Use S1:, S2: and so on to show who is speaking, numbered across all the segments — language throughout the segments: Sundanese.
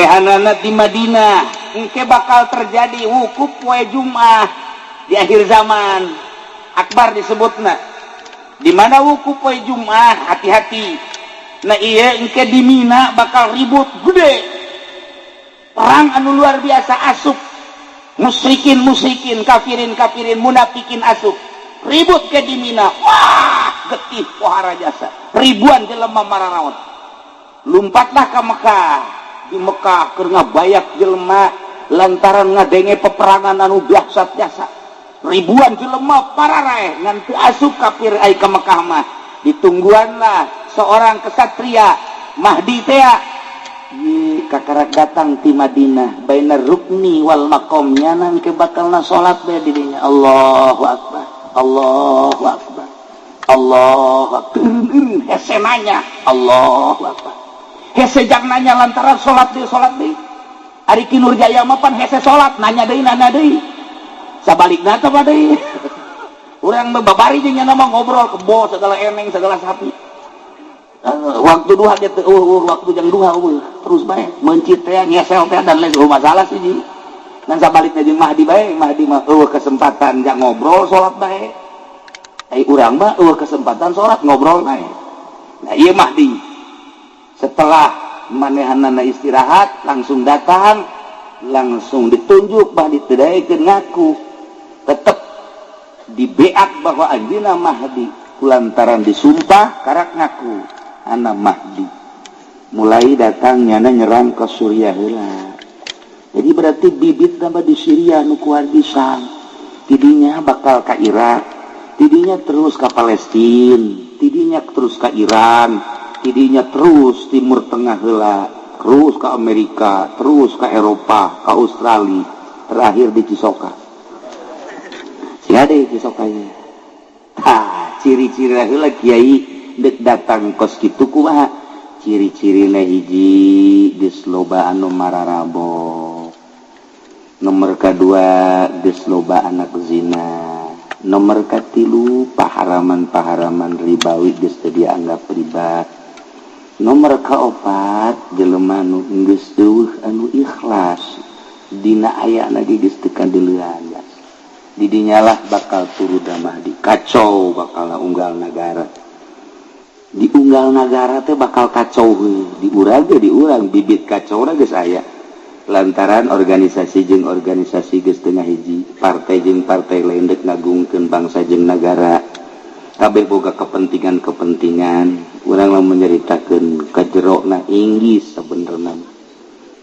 S1: Manehna di Madinah. Engke bakal terjadi wukuf poe Jumat di akhir zaman akbar disebutna. Di mana wukuf poe Jumat, hati-hati. Nah, iya, engke di Mina bakal ribut gede, perang anu luar biasa, asup musyrikin musyrikin, kafirin kafirin, munafikin, asup ribut ke di Mina. Wah, getih pohara jasa, ribuan jelema mararaot. Lumpatlah ke Mekah. Di Mekah keur ngabayak jelema lantaran ngadenge peperangan anu dahsyat jasa, ribuan jelema pararaeh, ngan teu asup kafir ai ka Mekah mah. Ditungguanlah seorang kesatria Mahdi teh kakarak datang ti Madinah, bainar rukni wal maqam. Nyana ke bakalna salat bae di dinya, Allahu akbar, Allahu akbar, Allahu akbar. Hese nanya, Allahu akbar. Hese jang nanya lantaran salat deui, salat deui. Ari Ki Nurjaya mah pan hese salat, nanya deui, nanya deui. Sabalikna teh deui. Urang mah babari jeung nyana mah ngobrol kebo segala, eneng segala, sapi. Waktu duha dia teh waktu jang duha terus bae mencit teh, ngesel teh, dan lain masalah sih ji. Dan sabalikna jeung Mahdi bae. Mahdi mah eueuh kesempatan jang ngobrol, salat bae. Ai urang mah eueuh kesempatan salat, ngobrol bae. Nah, ieu Mahdi setelah manehanana istirahat langsung datang, langsung ditunjuk Mahdi. Teu daekeun ngaku, tetep dibeak bahwa anjeunna Mahdi. Kulantaran disumpah karak ngaku anak Mahdi, mulai datangnya nyerang ke Suriah heula. Jadi berarti bibit tambah di Syria nu kuat bisa, tidinya bakal ke Irak, tidinya terus ke Palestina, tidinya terus ke Iran, tidinya terus Timur Tengah heula, terus ke Amerika, terus ke Eropa, ke Australia, terakhir di Cisoka. Si ada Cisoka ini. Tah, ciri-ciri heula kiai dek datang kos kitu kumaha? Ciri-cirina hiji, geus loba anu mararabo. Nomor kedua, geus loba anak zina. Nomor katilu, paharaman-paharaman ribawi geus teu dianggap riba. Nomor kaopat, jelema nu geus euweuh anu ikhlas dina ayana ge geus teu kadeulean. Didinyalah bakal turun Mahdi, kacau bakal unggal negara. Di unggal negara teh bakal kacau heuh. Di urang ge, di urang bibit kacau geus aya lantaran organisasi jeung organisasi geus teu ngahiji, partai jeung partai lain dek ngagungkeun bangsa jeung negara, kabeh boga kepentingan-kepentingan. Urang mah menyeritakeun kajerona Inggris. Sebenarnya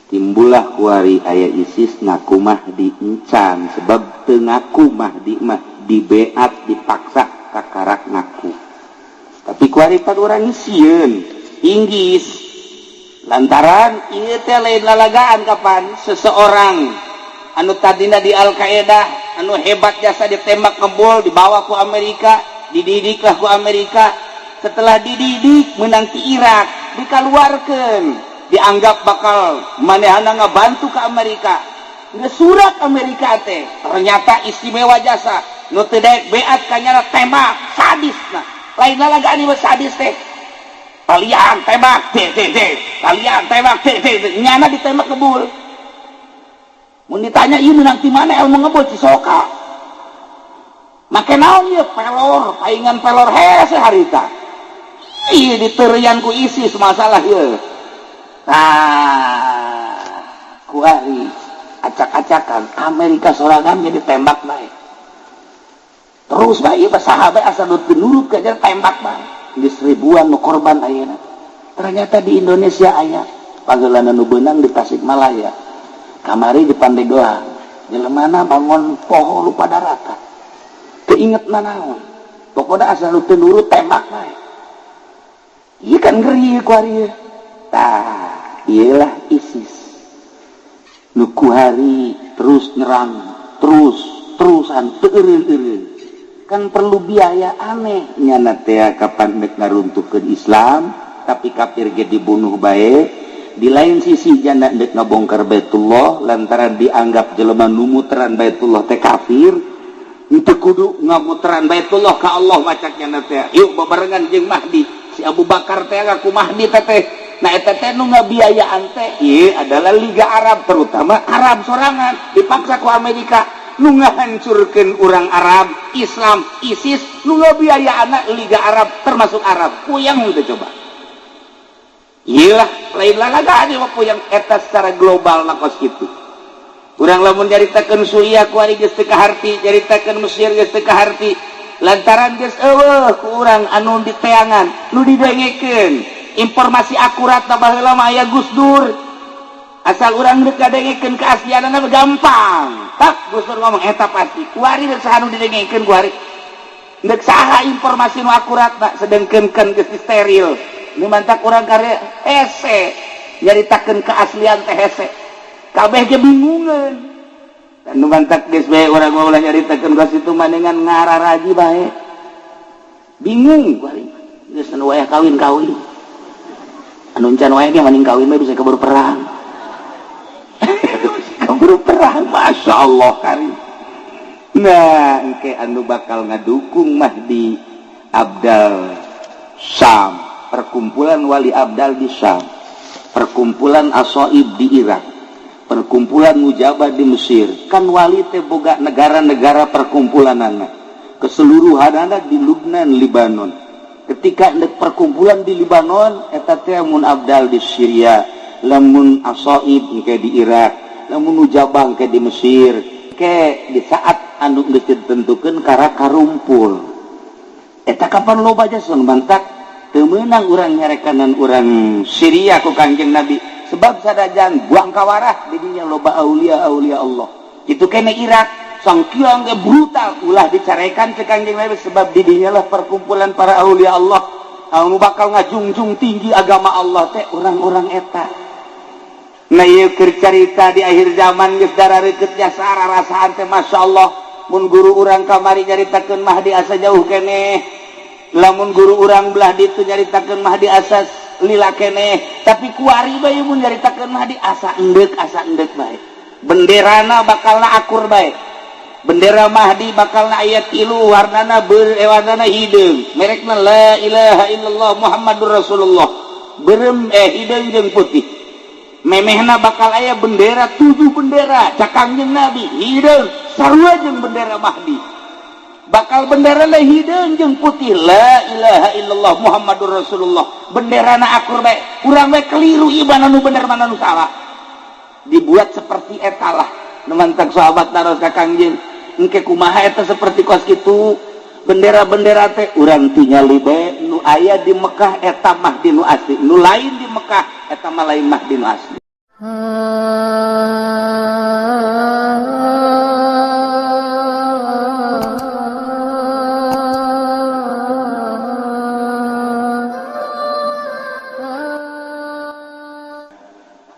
S1: timbullah kuari aya ISIS ngaku Mahdi encan, sebab teu ngaku Mahdi mah dibeat, dipaksa kakarak ngaku. Tapi kuari pan urang sieun Inggris lantaran ieu teh lain lalagaan. Kapan seseorang anu tadina di Al-Qaeda anu hebat jasa ditembak ngebul, dibawa ku Amerika, dididiklah ku Amerika. Setelah dididik menang di Irak, dikeluarkan, dianggap bakal manehana ngabantu ke Amerika. Nggak surat Amerika teh ternyata istimewa jasa. Nu teu daek beat kanyana tembak, sadis. Nah, lain lalagaan ieu, sadis teh. Kalian tembak t t t, kalian tembak t t t, nyana ditembak ngebul. Mun ditanya ieu menang di mana ilmu ngebul? Cisoka. Make naon ieu? Pelor, paingan pelor hese harita. Iya, diterian ku ISIS masalah ieu. Nah, kuari acak-acakan Amerika sorangan jadi tembak bae. Terus bae ieu sahabat asal nu teu nurut ka tembak bae. Geus ribuan nu korban ayeuna. Ternyata di Indonesia aya pagelaran nu beunang di Tasikmalaya. Kamari di Pandeglang. Jelemana bangun poho lupa daratan. Teu inget nanaon. Pokoknya asal nu teu nurut tembak bae. Iya kan ngeri kuari. Tah, iyalah ISIS. Nu kuari terus nyerang, terus terusan teu eureun-eureun. Kan perlu biaya aneh. Nyana teh kapan mek ngaruntuhkeun Islam, tapi kafir ge dibunuh bae. Di lain sisi janda ndek ngabongkar Baitullah lantaran dianggap jelema nu muteran Baitullah teh kafir. Itu kudu ngamuteran Baitullah ka Allah macak nyana teh. Yuk babarengan jeung Mahdi. Si Abu Bakar teh ngaku Mahdi teh teh. Nah eta teh nu ngabiayaan teh ieu adalah Liga Arab, terutama Arab sorangan dipaksa ku Amerika nu ngahancurkeun urang Arab, Islam, ISIS nu ngabiayaanna Liga Arab termasuk Arab. Puyang teh coba. Iyalah, lain lalaga mah puyang eta secara global na kos kitu. Urang lamun nyaritakeun Suriah kuari geus teu kaharti, nyaritakeun Mesir geus teu kaharti. Lantaran geus eueuh ku urang anu diteangan, nu didengekeun. Informasi akurat na baheula mah aya Gus Dur. Asal urang deuk ngadengekeun keaslianana gampang. Tak Gus Dur ngomong eta pasti. Kuari deuk saha nu didengekeun kuari. Deuk saha informasi nu akurat na sedengkeun kan geus steril. Nu mantak urang karya hese nyaritakeun keaslian teh hese. Kabeh ge bingungeun. Dan nu mantak geus bae urang mah ulah nyaritakeun ka situ mendingan ngararaji bae. Bingung kuari. Geus anu wayah kawin-kawin. Anu encan wae ge mending kawin mah bisa keburu perang. Keburu perang, Masya Allah karim. Nah, engke anu bakal ngadukung Mahdi Abdal Syam, perkumpulan Wali Abdal di Syam, perkumpulan Asoib di Irak, perkumpulan Mujabah di Mesir. Kan wali teh boga negara-negara perkumpulanana. Keseluruhanana di Lubnan, Libanon. Ketika perkumpulan di Libanon eta teh mun Abdal di Syria, lamun Asoib engke di Irak, lamun Nujabah engke di Mesir. Ke di saat anu geus ditentukeun kara karumpul. Eta kapan loba jason mantak teu meunang urang nyarekanan urang Syria ku Kangjeng Nabi sebab sadajan buang kawarah di dinya loba aulia-aulia Allah. Kitu kene Irak sangkiang ge brutal ulah dicarekan ke Kangjeng Nabi sebab di dinya lah perkumpulan para aulia Allah anu bakal ngajungjung tinggi agama Allah teh orang-orang eta. Nah ieu keur carita di akhir zaman geus darareukeut jasa rarasaan teh masyaallah. Mun guru urang kamari nyaritakeun Mahdi asa jauh keneh, lamun guru urang belah ditu nyaritakeun Mahdi asa lila keneh, tapi kuari bae mun nyaritakeun Mahdi asa endek bae. Benderana bakalna akur bae. Bendera Mahdi bakalna aya tilu warnana warnana hideung, merekna la ilaha illallah Muhammadur Rasulullah. Berem hideung jeung putih. Memehna bakal aya bendera 7 bendera cak Kangjeng Nabi hideung sarua jeung bendera Mahdi. Bakal bendera la hideung jeung putih la ilaha illallah Muhammadur Rasulullah. Benderana akur bae. Urang bae keliru ieu mana nu bener mana nu salah. Dibuat seperti eta lah. Nu mantak sahabat naros ka Kangjeng, engke kumaha eta seperti kos kitu bendera-bendera teh urang tingali bae nu aya di Mekah eta Mahdi nu asli, nu lain di Mekah eta mah lain Mahdi nu asli.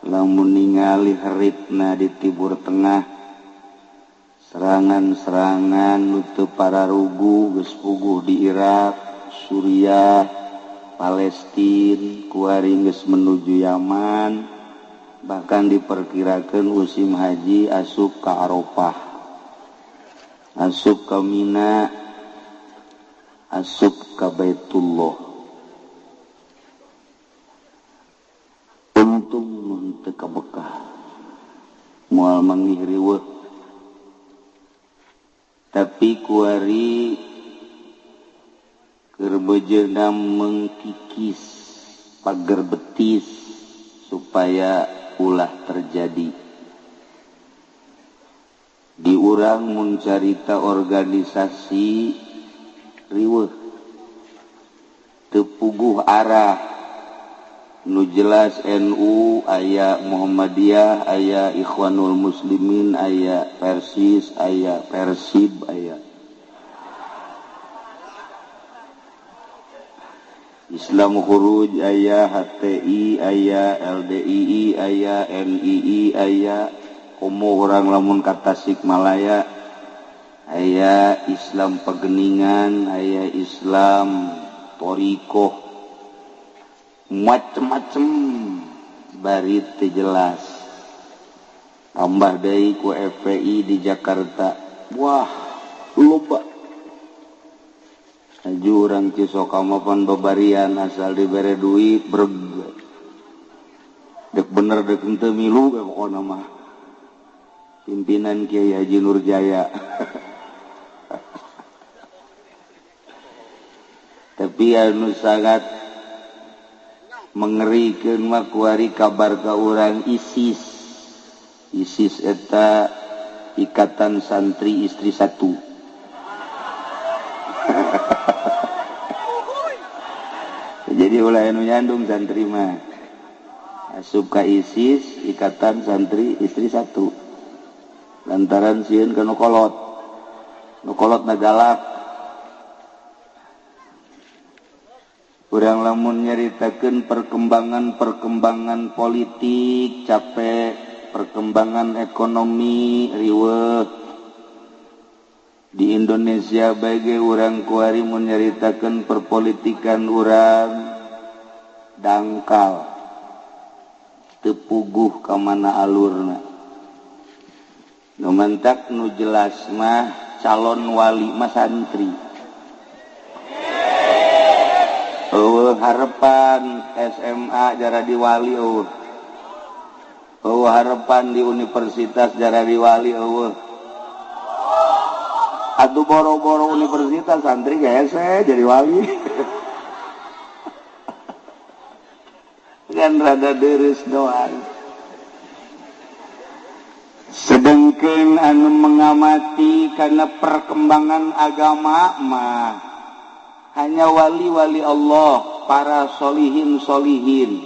S1: Lamun ningali heritna di Timur Tengah, serangan-serangan nu teu pararugu geus puguh di Irak, Suriah, Palestina, kuari geus menuju Yaman, bahkan diperkirakan musim haji asup ka Arafah, asup ka Mina, asup ka Baitullah. Untung mun teu ka Mekah, moal manggih riweuh. Tapi kuari keur bejeuna mengkikis pagar betis supaya ulah terjadi. Di urang mun carita organisasi riweuh teu puguh arah. Nu jelas NU aya Muhammadiyah, aya Ikhwanul Muslimin, aya Persis, aya Persib, aya Islam Khuruj, aya HTI, aya LDII, aya NII, aya komo urang lamun ka Tasikmalaya, aya Islam Pegeningan, aya Islam Torikoh, macem-macem bari teu jelas. Tambah deui ku FPI di Jakarta, wah loba. Aju urang Cisokama pan babarian asal dibere duit breg. bener dek henteu milu ge pokona mah. Pimpinan Kiai Haji Nurjaya. Tapi anu sangat mengerikeun mah kuari kabar ka urang ISIS. ISIS eta Ikatan Santri Istri Satu. Jadi ulah anu nyandung santri mah. Asup ka ISIS, Ikatan Santri Istri Satu. Lantaran sieun ka nu kolot. Nu kolot na galak. Urang lamun nyaritakeun perkembangan-perkembangan politik capek, perkembangan ekonomi riweuh. Di Indonesia bae urang kuari mun nyaritakeun perpolitikan urang dangkal. Teu puguh ka mana alurna. Nu mantak nu jelas mah calon wali mah santri. Eueuh harepan SMA jara di wali eueuh. Eueuh harepan di universitas jara di wali eueuh. Atuh boro-boro universitas santri hese jadi wali. Kan rada deres doang. Sedengkeun anu mengamati karena perkembangan agama mah hanya wali-wali Allah, para solihin-solihin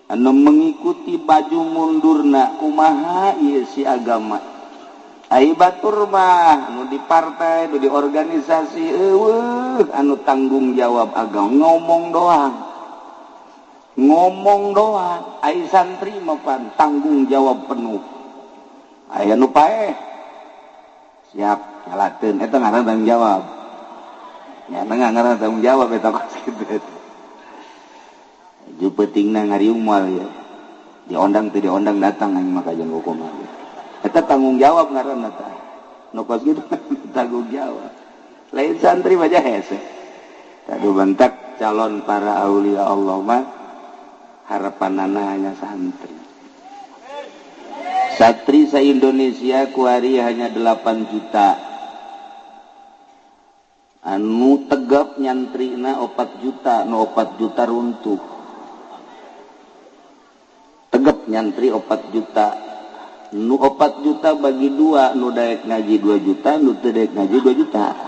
S1: anu mengikuti baju mundurna kumaha ieu si agama. Ai batur mah anu di partai, anu di organisasi eueuh anu tanggung jawab agama ngomong doang. Ngomong doang, ai santri mah pan tanggung jawab penuh. Aya nu paeh siap nyalakeun eta ngaran tanggung jawab. Nya ngaran tanggung jawab eta kos kitu. Ju peutingna ngariung moal ya. Diondang teu diondang datang aing mah ka jeung hukum. Eta tanggung jawab ngaranna tah. Nu kos kitu tanggung jawab. Lain santri mah hese. Tadu bentak calon para aulia Allah mah harapanana hanya santri. Santri sa-Indonesia kuari hanya 8 juta. Anu tegap nyantrina 4 juta, nu 4 juta runtuh. Tegap nyantri 4 juta. Nu 4 juta bagi 2, nu daek ngaji 2 juta, nu teu daek ngaji 2 juta.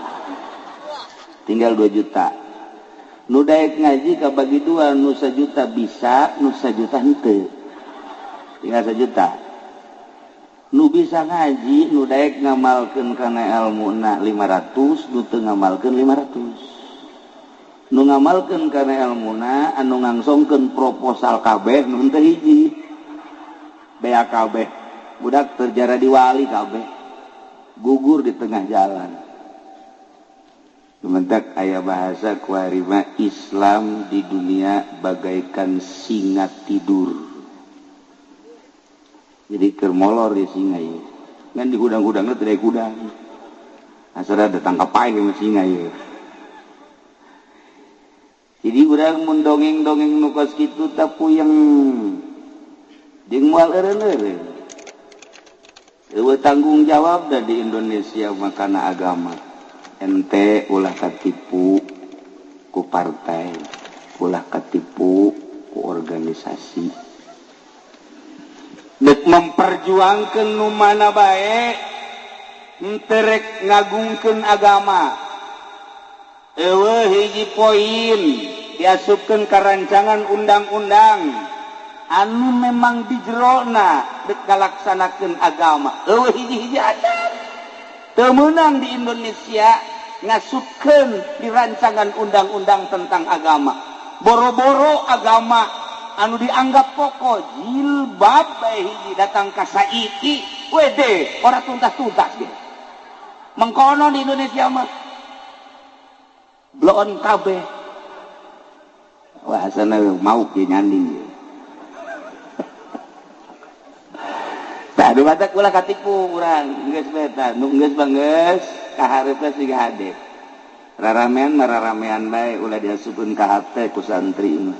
S1: Tinggal 2 juta. Nu daek ngaji kabagi 2, nu 1 juta bisa, nu 1 juta henteu. Tinggal 1 juta. Nu bisa ngaji, nu daek ngamalkeun kana elmuna 500, nu teu ngamalkeun 500. Nu ngamalkeun kana elmuna anu ngangsongkeun proposal kabeh nu henteu hiji. Bea kabeh. Budak terjara di wali kabeh. Gugur di tengah jalan. Kementak aya bahasa kuarima Islam di dunia bagaikan singa tidur. Jadi keur molor di singa ieu. Ngan di hudang-hudangna teu daek hudang. Asal datang ka paeh mah singa ieu. Jadi urang mun dongeng-dongeng nu kos kitu tah puyeng. Jeung moal eureun-eureun. Eueuh tanggung jawab da di Indonesia mah kana agama. Ente ulah katipu ku partai, ulah katipu ku organisasi. Dek memperjuangkeun nu mana bae, henteu rek ngagungkeun agama. Eueuh hiji poin diasupkeun ka rancangan undang-undang anu memang dijerona dek ngalaksanakeun agama. Eueuh hiji-hiji acan. Teu meunang di Indonesia ngasupkeun di rancangan undang-undang tentang agama. Boro-boro agama anu dianggap pokok jilbab bae hiji datang ka saiki wede ora tuntas-tuntas ge. Mengkono di Indonesia mah bloon kabeh. Wah asana mau ge nyanding ge. Tah nu batak ulah katipu urang geus bae tah nu geus mah geus kaharepna siga hade. Raramean mah raramean bae ulah diasupkeun ka hate ku santri mah.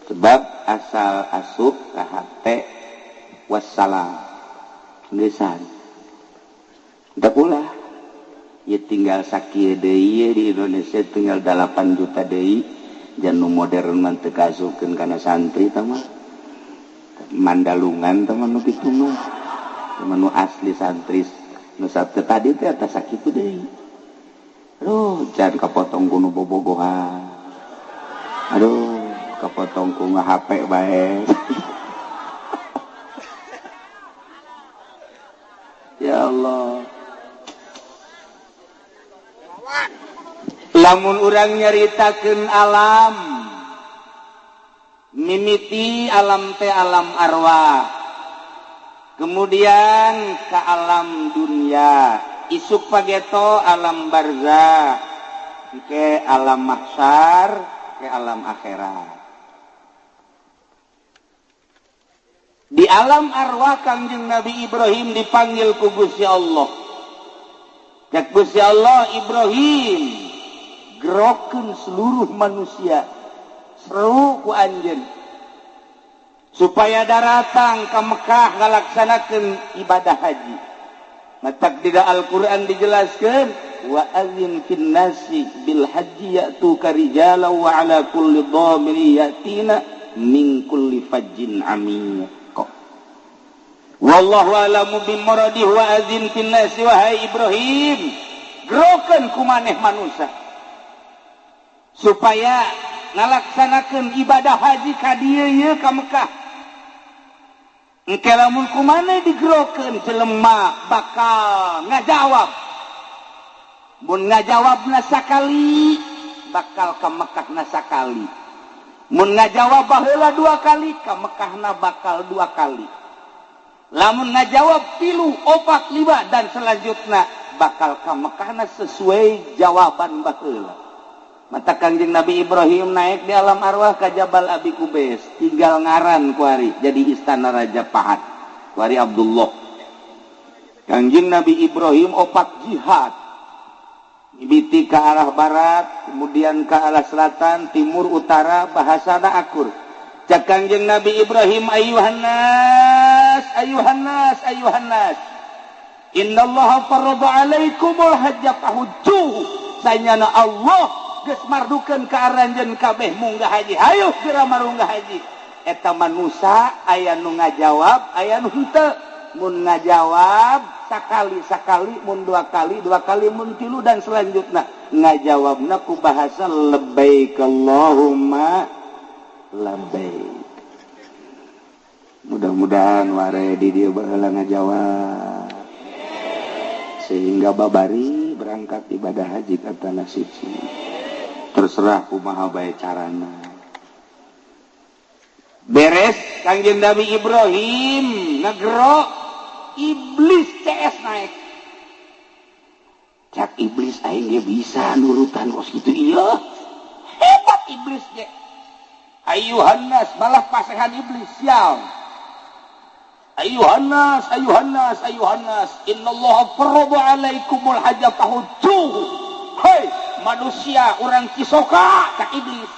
S1: Sebab Asal asup ka hate wassalam. Geusan. Da ulah ya tinggal sakieu deui di Indonesia tinggal 8 juta deui jan nu modern mah teu kaasupkeun kana santri tah mah. Mandalungan tah mah nu kitu mah. Nu asli santri nu tadi teh atas sakitu deui. Aduh, jangan kepotong ku nu bobogohan. Aduh, kepotong ku nge-HP bae. Ya Allah. Lamun urang nyaritakeun alam, mimiti alam teh alam arwah. Kemudian ke alam dunia, isuk pageto alam barzah, ke alam mahsyar, ke alam akhirat. Di alam arwah Kangjeng Nabi Ibrahim dipanggil ku Gusti Allah. Cek Gusti Allah, Ibrahim, gerokeun seluruh manusia, seru ku anjeun supaya daratang ke Mekah ngalaksanakeun ibadah haji. Matak di Al-Qur'an dijelaskeun wa adzin fin nasi bil haji ya'tuka rijalan wa ala kulli dhamiri ya'tina min kulli fajjin amiq. Wallahu a'lamu bi muradihi wa adzin fin nasi wahai Ibrahim, gerokeun ku maneh manusia supaya ngalaksanakeun ibadah haji ka dieu ieu ka Mekah. Engke lamun ku maneh digerokeun jelema bakal ngajawab. Mun ngajawabna sakali bakal ka Mekahna sakali. Mun ngajawab baheula dua kali ka Mekahna bakal dua kali. Lamun ngajawab 3, 4, 5 dan selanjutnya bakal ka Mekahna sesuai jawaban baheula. Mata Kangjeng Nabi Ibrahim naik di alam arwah ke Jabal Abi Kubais, tinggal ngaran kuari jadi istana Raja Pahat, kuari Abdullah. Kangjeng Nabi Ibrahim opat jihad, mimiti ke arah barat, kemudian ke arah selatan, timur, utara, bahasana akur. Cak Kangjeng Nabi Ibrahim, ayuhan nas, ayuhan nas, ayuhan nas, innallaha farada alaikumul hajja fahujjuhu. Sanyana Allah geus mardukeun ka aranjeun kabeh munggah haji, hayu geura marunggah haji. Eta manusa aya nu ngajawab, aya nu henteu. Mun ngajawab sakali-sakali, mun dua kali, dua kali, mun tilu dan selanjutna. Ngajawabna ku bahasa labbaik Allahumma labbaik. Mudah-mudahan ware di dieu baheula ngajawab sehingga babari berangkat ibadah haji ka tanah suci. Terserah kumaha bae carana. Beres Kangjeng Nabi Ibrahim ngegero, iblis CS naik. Cak iblis aing ge bisa nurutan kos kitu ieu. Hebat iblis ge. Ayuhan nas, malah pasehan iblis sial. Ayuhan nas, ayuhan nas, ayuhan nas, innallaha farada alaikumul hajja fahujjuhu. Hei manusia orang Cisoka tak iblis.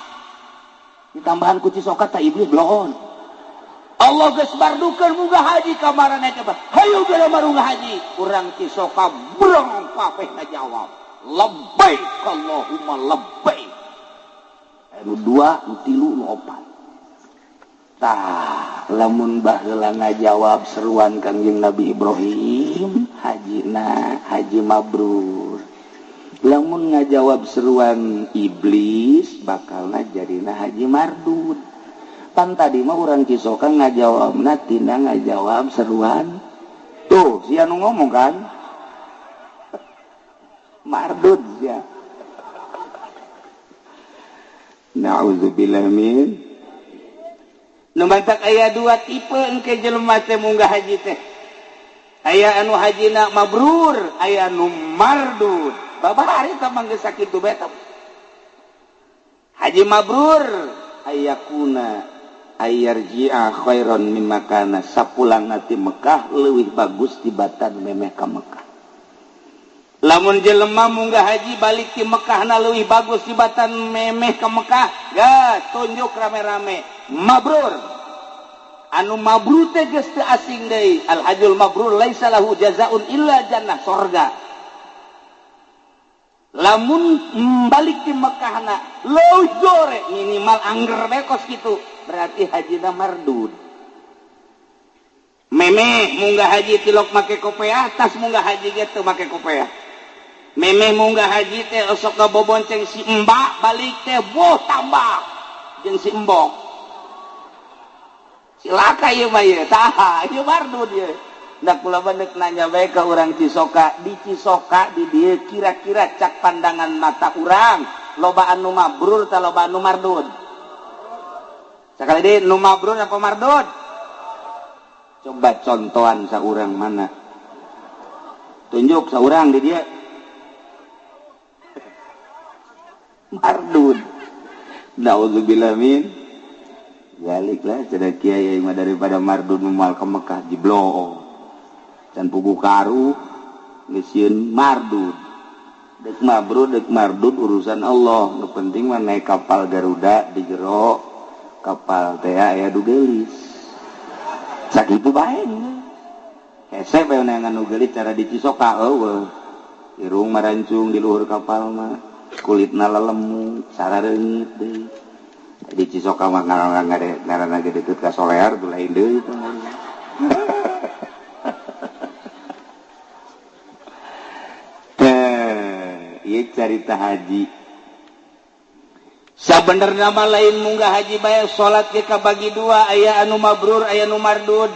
S1: Ditambahan ku Cisoka tak iblis bloon. Allah geus mardukeun munggah haji ka maraneh teh. Hayu geura marunggah haji. Urang Cisoka brong kabeh ngajawab. Labbaik Allahumma labbaik. Anu 2, nu 3, nu 4. Tah, lamun baheula ngajawab seruan Kangjeng Nabi Ibrahim, hajina haji mabrur. Lamun ngajawab seruan iblis bakalna jadina haji mardud. Pan tadi mah urang Cisoka ngajawabna tina ngajawab seruan. Tuh, sia nu ngomong kan? Mardud sia. Na'udzubillah min. Nu mantak aya dua tipe engke jelema teh munggah haji teh. Aya anu hajina mabrur, aya anu mardud. Babari tamang geus sakitu bae teh. Haji mabrur ayakuna ayarji'a khairan mimma kana, sapulangna ti Mekah leuwih bagus tibatan memeh ka Mekah. Lamun jelema munggah haji balik ti Mekahna leuwih bagus tibatan memeh ke Mekah, gas tunjuk rame-rame mabrur. Anu mabrur teh geus teu asing deui. Al hajjul mabrur laisa lahu jazaun illa jannah, sorga. Lamun balik ti Mekahna leuwih gore minimal angger bae kos kitu, berarti hajina mardud. Memeh munggah haji tilok make kopeah, tas munggah haji ge teu make kopeah. Memeh munggah haji teh osok ngabobonceng si embak, balik teh boh tambah jeung si embok. Cilaka ieu mah ieu, tah ieu mardud ieu. Ndak kula mah deuk nanya bae ka urang Cisoka, di Cisoka di dieu kira-kira cak pandangan mata urang loba anu mabrur ta loba anu mardud? Sakali deui nu mabrur apa mardud? Coba contohan saurang mana? Tunjuk saurang di dia. Mardud. Nauzubillah min zalik lah cenah kiai mah daripada mardud moal ke Mekah jiblo. Can puguh karu geus sieun mardud. Deuk mabrur deuk mardud urusan Allah. Nu penting mah naik kapal Garuda di jero kapal teh aya du geulis. Sakitu bae. Hese bae neangan nu geulis cara di Cisoka eueuh. Irung marancung di luhur kapal mah, kulitna lelemu, sarareungit deui. Di Cisoka mah ngaranna ge deukeut ka Solear tuh lain deui teh. Teh, ieu carita haji. Sabenerna mah lain munggah haji bae, salat ge kabagi dua, aya anu mabrur, aya nu mardud.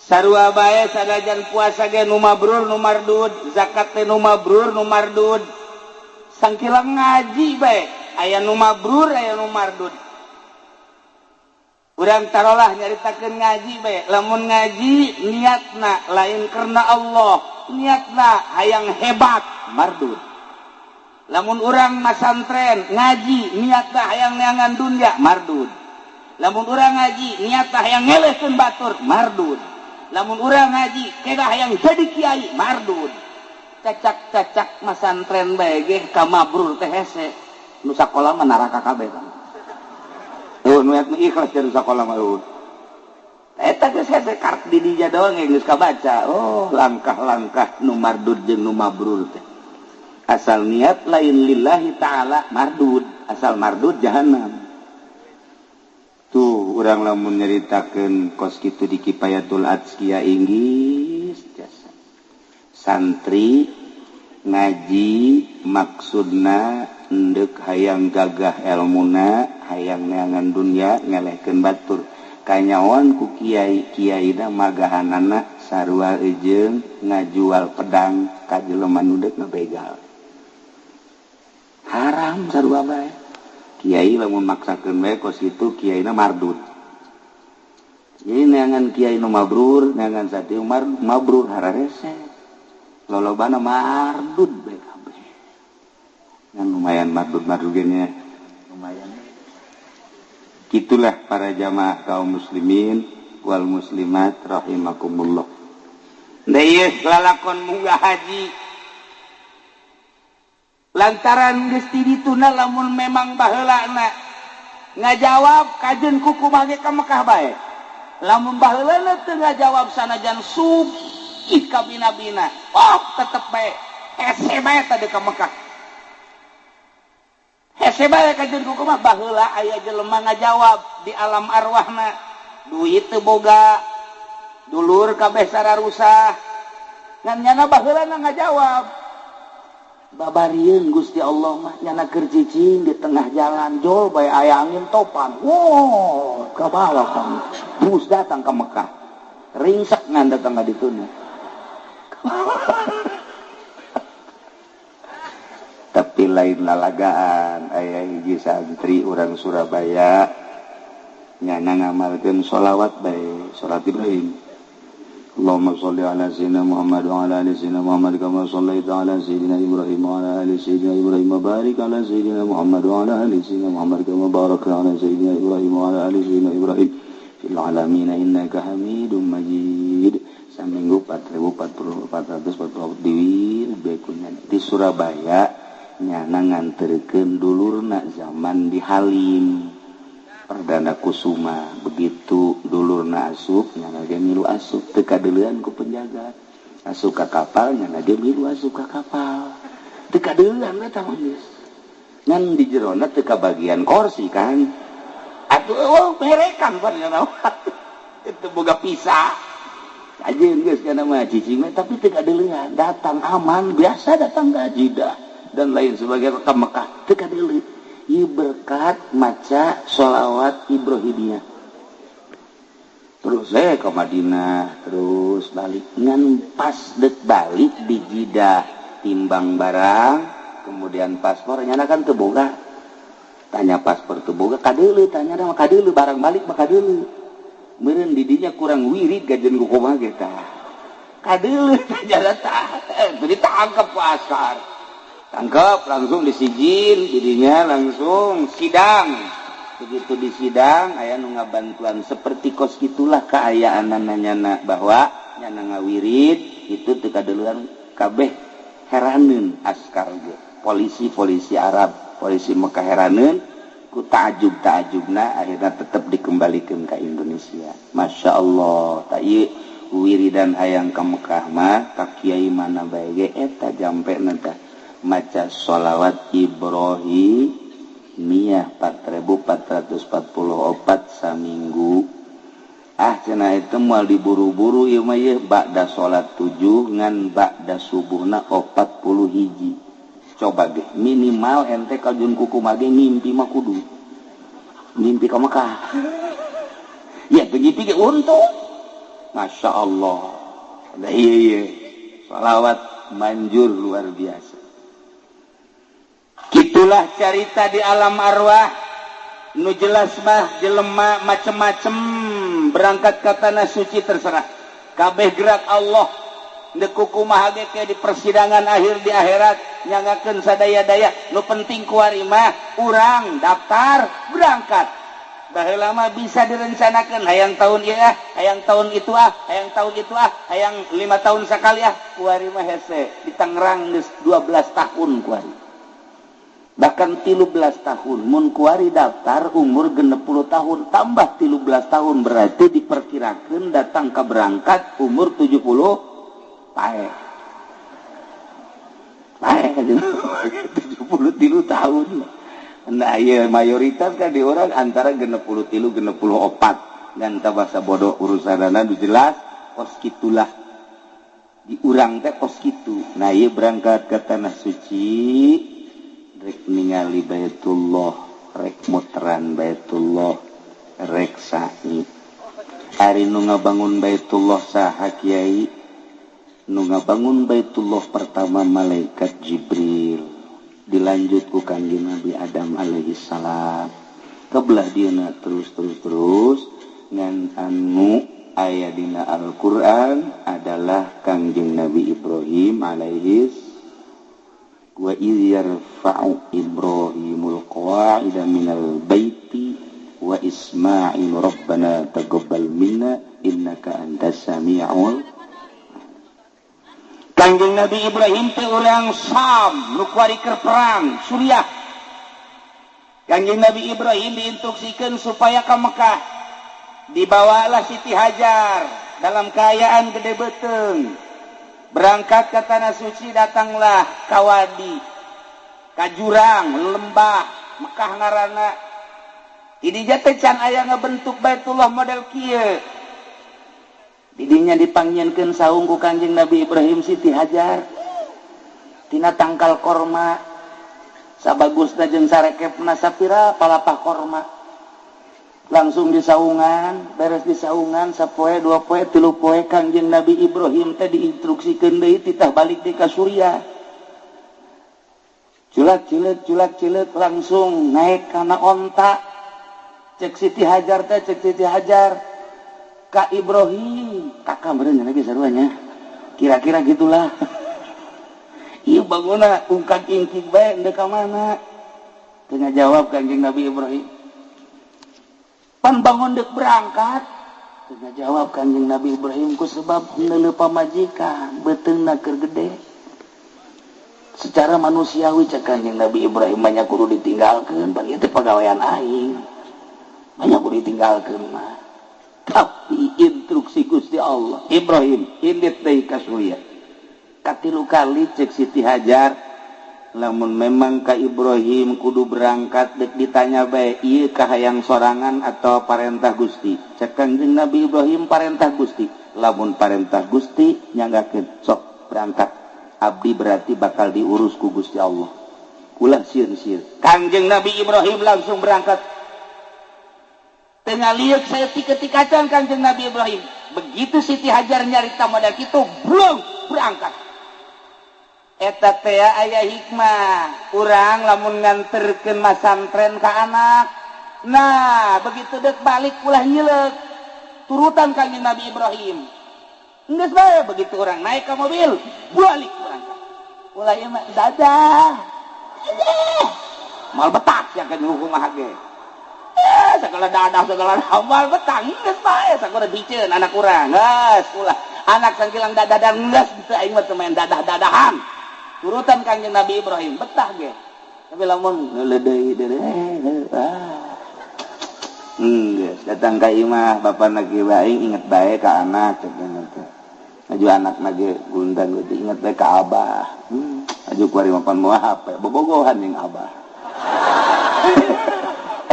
S1: Sarua bae sanajan puasa ge nu mabrur nu mardud, zakat teh nu mabrur nu mardud. Sangkilang ngaji bae, aya nu mabrur aya nu mardud. Urang tarolah nyaritakeun ngaji bae, lamun ngaji niatna lain karena Allah, niatna hayang hebat, mardud. Lamun urang masantren ngaji niatna hayang neangan dunya, mardud. Lamun urang ngaji niatna hayang ngelehkeun batur, mardud. Lamun urang ngaji kedah hayang jadi kiai, mardud. Cacak-cacak masantren bae ge ka mabrur teh hese. Nu sakola mah neraka kabeh kan. Tuh nu ikhlas jadi sakola mah eueuh. Eta geus hese karep di dinya doang geus kabaca. Oh, langkah-langkah nu mardud jeung nu mabrur teh. Asal niat lain lillahi ta'ala mardud, asal mardud jahanam. Tuh urang lamun nyaritakeun kos kitu di Kifayatul Adzkiya Inggris jasa. Santri ngaji maksudna endek hayang gagah elmuna, hayang neangan dunya ngelehkeun batur. Kanyawan ku kiai, kiaina magahanana sarua eujeung ngajual pedang ka jelema nu deuk ngabegal. Haram sarua bae. Kiai lamun maksakeun bae kos kitu kiaina mardud. Jadi neangan kiai nu mabrur, neangan santri mabrur hararese. Lolobana mardud bae kabeh. Ngan lumayan mardud-mardud ge nya. Lumayan. Itulah para jamaah kaum muslimin wal muslimat rahimakumullah. Deui lalakon munggah haji. Lantaran geus ti dituna lamun memang baheulana ngajawab kajeun kukumaha ge ka Mekah bae. Lamun baheulana teu ngajawab sanajan sugih ka bina-bina, oh tetep bae hese bae tadi ka Mekah. Hese bae kajeun kukumaha baheula aya jelema ngajawab di alam arwahna, duit teu boga, dulur kabeh sararusah. Ngan nyana baheulana ngajawab. Babarieun Gusti Allah mah nyana keur cicing di tengah jalan jol bae aya angin topan. Wow, kabawa kan. Bus datang ke Mekah. Ringsek ngan datang ka dituna. Tapi lain lalagaan aya hiji santri urang Surabaya nyana ngamalkeun sholawat bae, salat Ibrahim. Allahumma sholli ala sayyidina Muhammad wa ala ali sayyidina Muhammad kama shallaita ala sayyidina Ibrahim wa ala ali sayyidina Ibrahim wa barik ala sayyidina Muhammad wa ala ali sayyidina Muhammad kama barakta ala sayyidina Ibrahim wa ala ali sayyidina Ibrahim fil alamin innaka Hamidum Majid. Saminggu 4 4444 diwirid bae ku nyana. Di Surabaya nyana nganterkeun dulurna zaman di Halim Perdana Kusuma. Begitu dulurna asup, nyana ge milu asup, teu kadeulean ku penjaga. Asup ka kapal, nyana ge milu asup ka kapal, teu kadeulean eta mah geus. Ngan di jerona teu kabagian kursi kan atuh, oh berekan pan nyana itu boga pisah aja geus kana mah cicing, tapi teu kadeulean. Datang aman, biasa datang ke Jeddah dan lain sebagainya, ke Mekah teu kadeulean. Ieu berkat maca sholawat Ibrahimiyah. Terus saya ke Madinah, terus balik. Ngan pas dek balik di Jeddah timbang barang, kemudian paspor nyana kan teu boga. Tanya paspor teu boga, kadeuleu, tanya mah kadeuleu, barang balik mah kadeuleu. Meureun di dinya kurang wirid gajen ku kumaha ge tah. Kadeuleu tanya tah, ditangkep ku askar. Tangkep langsung disijil, didinya langsung sidang. Begitu di sidang aya nu ngabantuan seperti kos gitulah kaayaan nyana bahwa nyana ngawirid itu teu kadeulean kabeh, heraneun askar ge. Polisi-polisi Arab, polisi Mekah heraneun ku ta'ajub-ta'ajubna, akhirnya tetap dikembalikan ke Indonesia. Masya Allah, tak ieu wiridan hayang ka Mekah mah ka kiai mana bae ge eta jampe tah maca sholawat Ibrahimiyah 4444 saminggu. Ah, cenah itu moal diburu-buru ieu mah, ieu ba'da salat 7 ngan ba'da subuhna 41. Coba ge minimal ente kajun kuku mage ngimpi mah kudu ngimpi ka Mekah ya, teu ngimpi ge untung. Masya Allah. Nah, iya, salawat manjur luar biasa. Itulah cerita di alam arwah. Nu jelas mah jelema macem-macem berangkat ke tanah suci terserah. Kabeh gerak Allah. Ndek kumaha ge ke di persidangan akhir di akhirat nyangakeun sadaya-daya. Nu penting kuari mah urang daftar berangkat. Baheula mah bisa direncanakeun, hayang tahun ieu ah, hayang tahun itu ah, hayang tahun itu ah, hayang 5 tahun sakali ah. Kuari mah hese di Tangerang geus 12 tahun kuari. Bahkan 13 tahun mun kuari daftar umur 60 tahun tambah 13 tahun berarti diperkirakan datang ke berangkat umur 70 paeh. Paeh 73 tahun. Nah iya, mayoritas kan di orang antara 63 64 dan bahasa bodoh urusanana nu jelas kos kitulah di urang teh kos kitu. Nah iya, berangkat ke tanah suci rek ningali Baitullah, rek muteran Baitullah, rek sa'i. Ari nu ngabangun Baitullah saha, Kiai? Nu ngabangun Baitullah pertama malaikat Jibril, dilanjut ku Kanjeng Nabi Adam alaihi salam. Kebelah dieuna terus terus terus ngan anu aya dina Al-Qur'an adalah Kangjeng Nabi Ibrahim alaihi. Wa idh yarfa'u Ibrahimul qawa'ida minal baiti wa Ismail rabbana taqabbal minna innaka antas samiul. Kangjeng Nabi Ibrahim teh urang Sam nu kuari keur perang Suriah. Kangjeng Nabi Ibrahim diinstruksikeun supaya ka Mekah. Dibawalah Siti Hajar dalam keadaan gede beuteung. Berangkat ke tanah suci, datanglah ka wadi, ka jurang lembah Mekah ngaranna. Didinya teh can aya ngabentuk Baitullah model kieu. Didinya dipanggieunkeun saung ku Kangjeng Nabi Ibrahim Siti Hajar tina tangkal korma sabagusna jeung sarekepna sapira palapah korma. Langsung disaungan, beres disaungan sapoe, 2 poe, 3 poe, Kangjeng Nabi Ibrahim teh diinstruksikeun deui titah balik deui ka Suriah. Culak cileuk culak cileuk langsung naik kana onta. Cek Siti Hajar teh, cek Siti Hajar ka Ibrahim, kakak meureun lagi saruanya. Kira-kira gitulah. Ieu bangunna ungkak ingkik bae ndek ka mana? Teu ngajawab Kangjeng Nabi Ibrahim. Pan bangun dek berangkat. Teu ngajawab Kanjeng Nabi Ibrahim ku sebab neuleuh pamajikan beuteungna keur gede. Secara manusiawi cek Kanjeng Nabi Ibrahim banyak kudu ditinggalkeun, pan ieu teh pagawean aing. Banyak kudu ditinggalkeun mah. Tapi instruksi Gusti Allah, Ibrahim indit deui ka Suriah. Katilu kali cek Siti Hajar, lamun memang ka Ibrahim kudu berangkat dek ditanya bae ieu kahayang sorangan atau parentah Gusti. Cek Kanjeng Nabi Ibrahim parentah Gusti. Lamun parentah Gusti nyanggakeun sok berangkat. Abdi berarti bakal diurus ku Gusti Allah. Ulah sieun-sieun. Kanjeng Nabi Ibrahim langsung berangkat. Tengah liuk saya ketika Kanjeng Nabi Ibrahim. Begitu Siti Hajar nyarita modal kitu, belum berangkat. Eta teh aya hikmah. Urang lamun nganterkeun masantren ka anak. Nah, begitu dek balik ulah nyileuk. Turutan Kanjeng Nabi Ibrahim. Geus bae begitu orang naik ke mobil, balik berangkat. Ulah ieu mah dadah. Dadah. Mal betak ya kan hukum mah ge. Segala dadah segala moal betang geus bae sakuda diceun anak urang. Geus ulah anak sangkilang dadah dan geus teu aing mah teu main dadah-dadahan. Turutan Kanjeng Nabi Ibrahim betah ge. Tapi lamun ngeuleuh deui deui ah. Geus datang ka imah bapana ge aing inget bae ka anak cek teh. Aju anak lagi gundang gitu inget bae ka abah. Aju kuari mapan moal HP bobogohan jeung abah.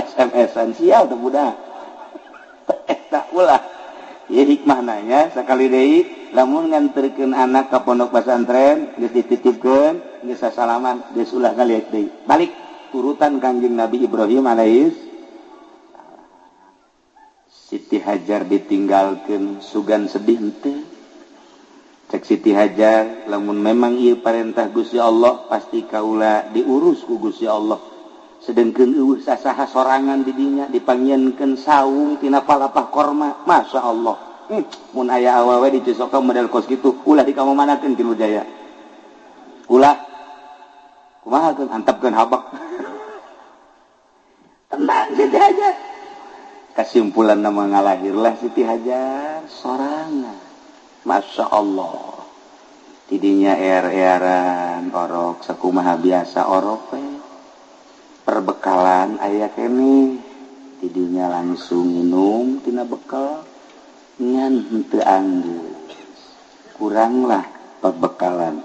S1: SMS-an sial teh budak. Eta ulah. Ieu hikmah nanya sakali deui lamun nganterkeun anak ka pondok pesantren geus dititipkeun geus sasalaman geus ulah kaliat deui. Balik turutan Kanjeng Nabi Ibrahim alaihis. Siti Hajar ditinggalkeun sugan sedih henteu. Cek Siti Hajar lamun memang ieu parentah Gusti Allah pasti kaula diurus ku Gusti Allah. Sedengkeun eueuh sasaha sorangan di dinya dipanggieunkeun saung tina palapah korma. Masya Allah. Mun aya awewe dicosokan model kos kitu ulah dikamamanakeun ki Nurjaya. Ulah kumaha keun antepkeun habak. Tenang Siti Hajar. Kesimpulan nama ngalahirlah Siti Hajar sorangan. Masya Allah. Tidinya er-eran orok sakumaha biasa orok we. Perbekalan aya keneh. Tidinya langsung minum tina bekal ngan henteu anggeus. Kuranglah perbekalan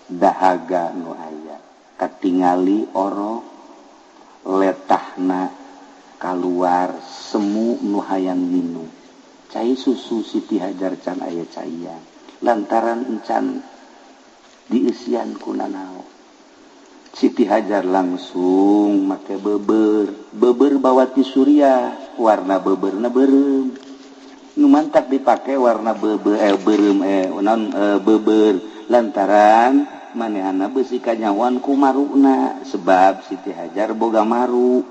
S1: dahaga nu aya. Katingali orok letahna kaluar semu nu hayang minum. Cai susu Siti Hajar can aya caian lantaran encan dieusian ku nanaon. Siti Hajar langsung make beber, beber bawa ti Suriah, warna beberna beureum. Nu mantak dipake warna beber beureum naon beber lantaran manehana beusi kanyawan ku maruna sebab Siti Hajar boga maru.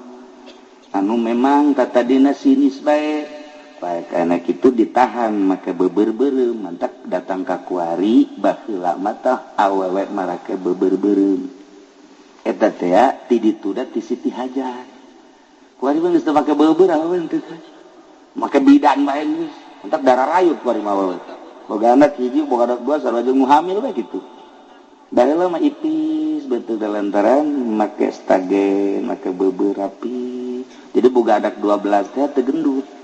S1: Anu memang tatadina sinis bae. Baik anak itu ditahan maka beber-berem mantak datang ka kuari baheula mah awewe marake beber-berem eta teh ti ditu da ti Siti Hajar kuari mah geus teu make beber awewe teu make bidan bae geus mantak darah rayut kuari mah awewe boga anak hiji boga anak dua sarua jeung hamil bae kitu baheula mah ipis betul lantaran make stagen make beber rapi jadi boga anak 12 teh teu gendut.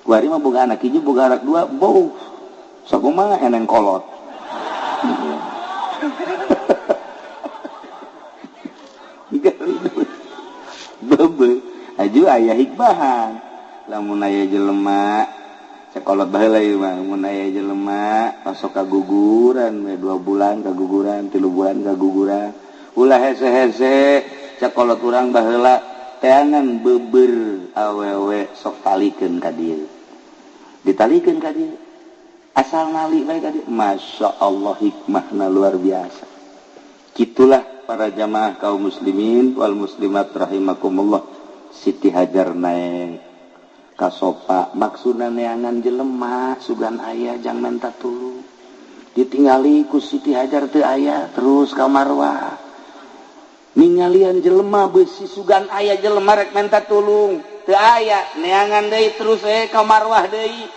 S1: Kuari mah boga anak hiji boga anak dua bau sakumaha eneng kolot. Bebe aju aya hikmahan lamun aya jelema sakolot baheula ieu mah mun aya jelema osok kaguguran we 2 bulan kaguguran 3 bulan kaguguran ulah hese-hese sakolot urang baheula teangan beber awewe sok talikeun ka dieu ditalikeun ka dieu asal nali bae ka dieu. Masya Allah hikmahna luar biasa. Kitulah para jamaah kaum muslimin wal muslimat rahimakumullah. Siti Hajar naik ka sopa maksudna neangan jelema sugan aya jang menta tulung ditingali ku Siti Hajar teu aya terus ka Marwah ningalian jelema beusi sugan aya jelema rek menta tulung. teu aya neangan deui terus ka Marwah deui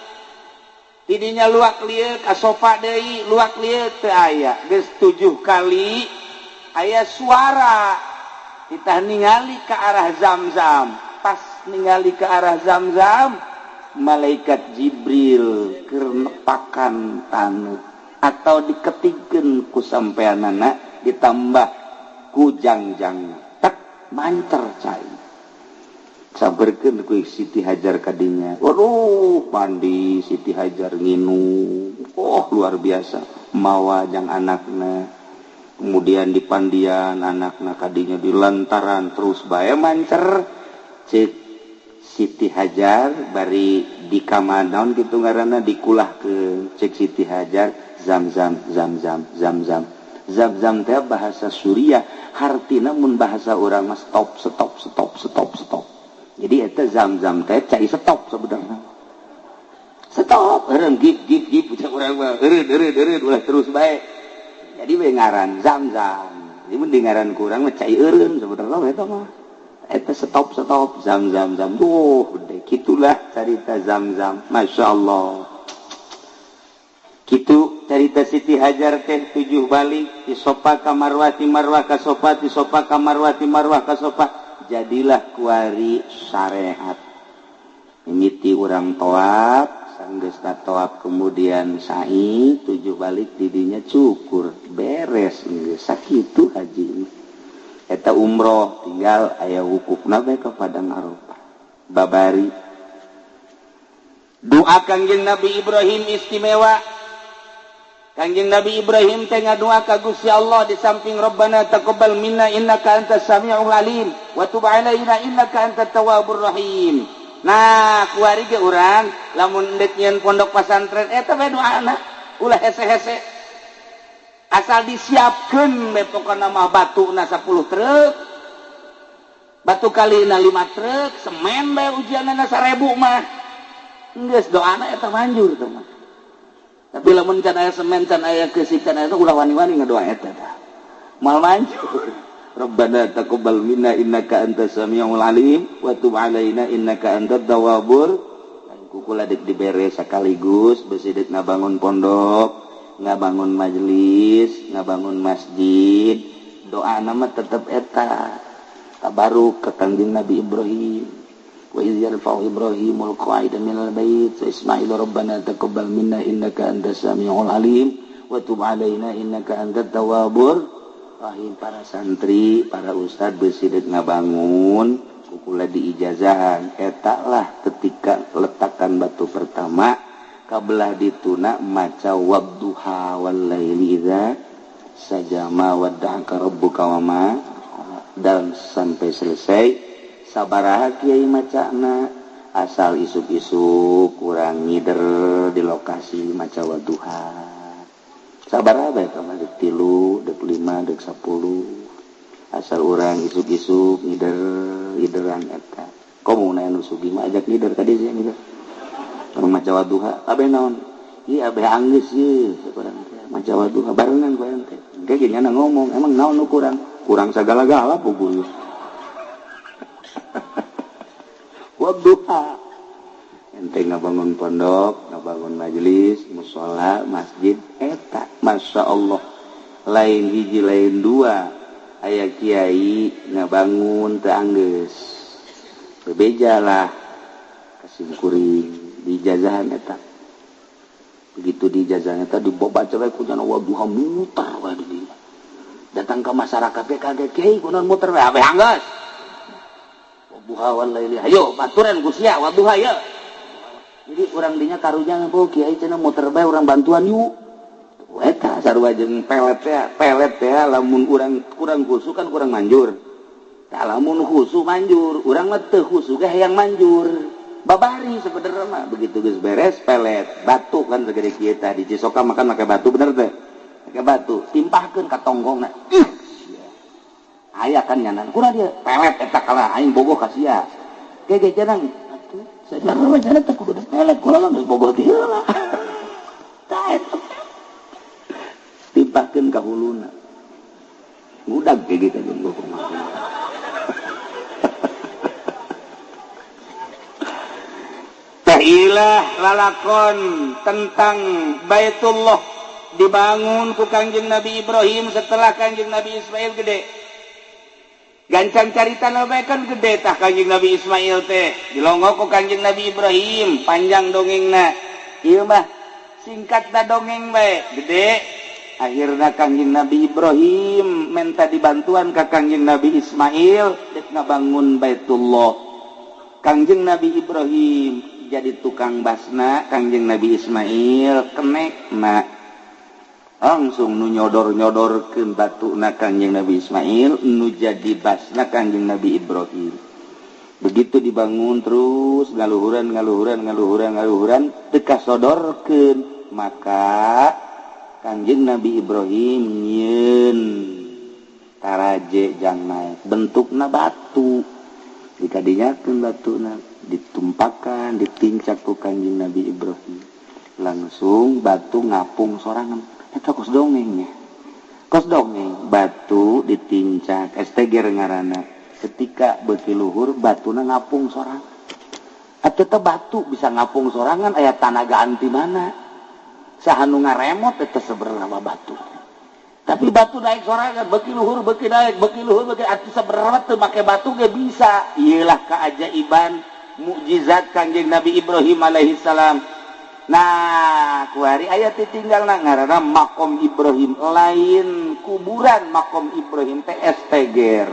S1: tidinya luak lieu ka Sofa deui luak lieu teu aya geus 7 kali aya suara kita ningali ke arah Zam-Zam pas ningali ke arah Zam-Zam malaikat Jibril keur nepakan taneuh atau diketikkeun ku sampeanana ditambah ku jangjang tak mancer cai saberkeun ku Siti Hajar kadinya waduh mandi Siti Hajar nginum oh luar biasa mawa jang anakna kemudian di pandian anakna kadinya di lantaran terus bae mancer cek Siti Hajar bari di kamanaon kitu ngaranna dikulahkeun cek Siti Hajar Zam-zam zam-zam zam-zam zam-zam teh bahasa Suriah hartina mun bahasa urang mah stop stop stop stop stop. Jadi eta zam-zam teh cai stop sebenarnya. Stop eureun gip gip gip ucap urang mah eureun eureun eureun ulah terus bae. Jadi we ngaran zam-zam. Jadi mun di ngaran ku urang mah cai eureun sebenarnya eta mah. Eta stop stop zam-zam zam. Duh, kitulah carita zam-zam. Masyaallah. Kitu carita Siti Hajar teh 7 balik ti Sofa ka Marwah ti Marwah ka Sofa ti Sofa ka Marwah ti Marwah ka Sofa jadilah kuari syariat mimiti urang toab sanggeusna toab kemudian sa'i 7 balik didinya cukur beres geus sakitu haji eta umroh tinggal aya wukufna bae ka Padang Arafah babari doa Kangjeng Nabi Ibrahim istimewa Kangjeng Nabi Ibrahim teh ngadua ka Gusti Allah di samping Rabbana taqabbal minna innaka antas samiul alim wa tub alaina innaka antat tawwabur rahim. Nah, kuari ge urang lamun deuk nyieun pondok pasantren eta bae doana ulah hese-hese. Asal disiapkeun bae pokona mah batuna 10 truk. Batu kalina 5 truk, semen bae ujianna 1000 mah. Geus doana eta manjur teh mah. Tapi lamun can aya semen can aya keusik can aya ulah wani-wani ngadoa eta tah. Moal manjur. Rabbana taqabbal minna innaka antas samiul alim wa tub alaina innaka antat tawwabur. Kukula deuk dibere sakaligus besi deuk ngabangun pondok, ngabangun majelis, ngabangun masjid. Doana mah tetep eta. Tabaruk ka Kangjeng Nabi Ibrahim. Wa iz yarfa'u Ibrahimul qa'ida minal bait wa Ismail rabbana taqabbal minna innaka antas samiul alim wa tub alaina innaka antat tawwabur rahim. Para santri, para ustad besi deuk ngabangun kukula diijazahan eta lah ketika letakan batu pertama kabelah dituna maca wadduha wal laili idza sajama wadda'aka rabbuka wama dan sampai selesai. Sabaraha kiai macana asal isuk-isuk kurang ngider di lokasi maca wadduha sabaraha bae ka mah deuk 3 deuk 5 deuk 10 asal urang isuk-isuk ngider ngideran eta komo na anu sugih mah ajak ngider ka dieu ngider urang maca wadduha abeh naon ieu abeh anggeus ieu urang teh maca wadduha barengan ku urang teh engke ge nyana ngomong emang naon nu kurang kurang sagala-gala puguh wadduha ente ngabangun pondok ngabangun majelis mushola masjid eta Masya Allah lain hiji lain dua aya kiai ngabangun teu anggeus bebeja lah kasimkuring diijazahan eta begitu diijazahan eta dibaca bae ku jana wadduha muter wae di dinya datang ke masyarakat ge kaget kiai kunaon muter wae abeh anggeus wadduha wal laili ayo baturan ku sia wadduha ye. Jadi urang dinya karunya bu kiai cenah muter bae urang bantuan yuk eta sarua jeung pelet teh lamun urang kurang khusu kan kurang manjur tah lamun khusu manjur urang mah teu khusu ge hayang manjur babari sebenarnya mah begitu geus beres pelet batu kan segede kieu tah di Cisoka makan make batu bener teh make batu timpahkeun ka tonggongna ih aya kan nyanan kurang dia pelet eta kalah aing bogoh ka sia ge ge janang atuh sajarah mah jangan teh kudu pelet kula mah geus bogoh ti heula tah eta timpahkeun ka huluna ngudag ge ge ka jeung bogoh. Tailah lalakon tentang Baitullah dibangun ku Kangjeng Nabi Ibrahim setelah Kangjeng Nabi Ismail gede. Gancang carita bae kan gede tah Kangjeng Nabi Ismail teh dilongok ku Kangjeng Nabi Ibrahim, panjang dongengna. Ieu mah singkat da dongeng bae, gede. Akhirna Kangjeng Nabi Ibrahim minta dibantuan ka Kangjeng Nabi Ismail dek ngabangun Baitullah. Kangjeng Nabi Ibrahim jadi tukang basna, Kangjeng Nabi Ismail kenekna. Langsung nu nyodor-nyodorkeun batuna Kangjeng Nabi Ismail, nu jadi basna Kangjeng Nabi Ibrahim. Begitu dibangun terus ngaluhuran ngaluhuran ngaluhuran ngaluhuran teu kasodorkeun, maka Kangjeng Nabi Ibrahim nyieun taraje jang naek, bentukna batu. Dikadinyakeun batuna, ditumpakan, ditincak ku Kangjeng Nabi Ibrahim. Langsung batu ngapung sorangan. Eta kos dongengnya. Kos dongeng, batu ditincak, STG ngaranna. Ketika beuki luhur batuna ngapung sorangan. Atuh teh batu bisa ngapung sorangan aya tanaga anti mana? Saha nu ngaremot eta sebenarnya batu. Tapi batu naik sorangan, beuki luhur beuki naik, beuki luhur beuki atuh sebenarnya teu make batu ge bisa. Ieulah keajaiban mukjizat Kangjeng Nabi Ibrahim alaihi salam. Nah, kuari aya ditinggalna ngaranna makom Ibrahim, lain kuburan makom Ibrahim teh STG.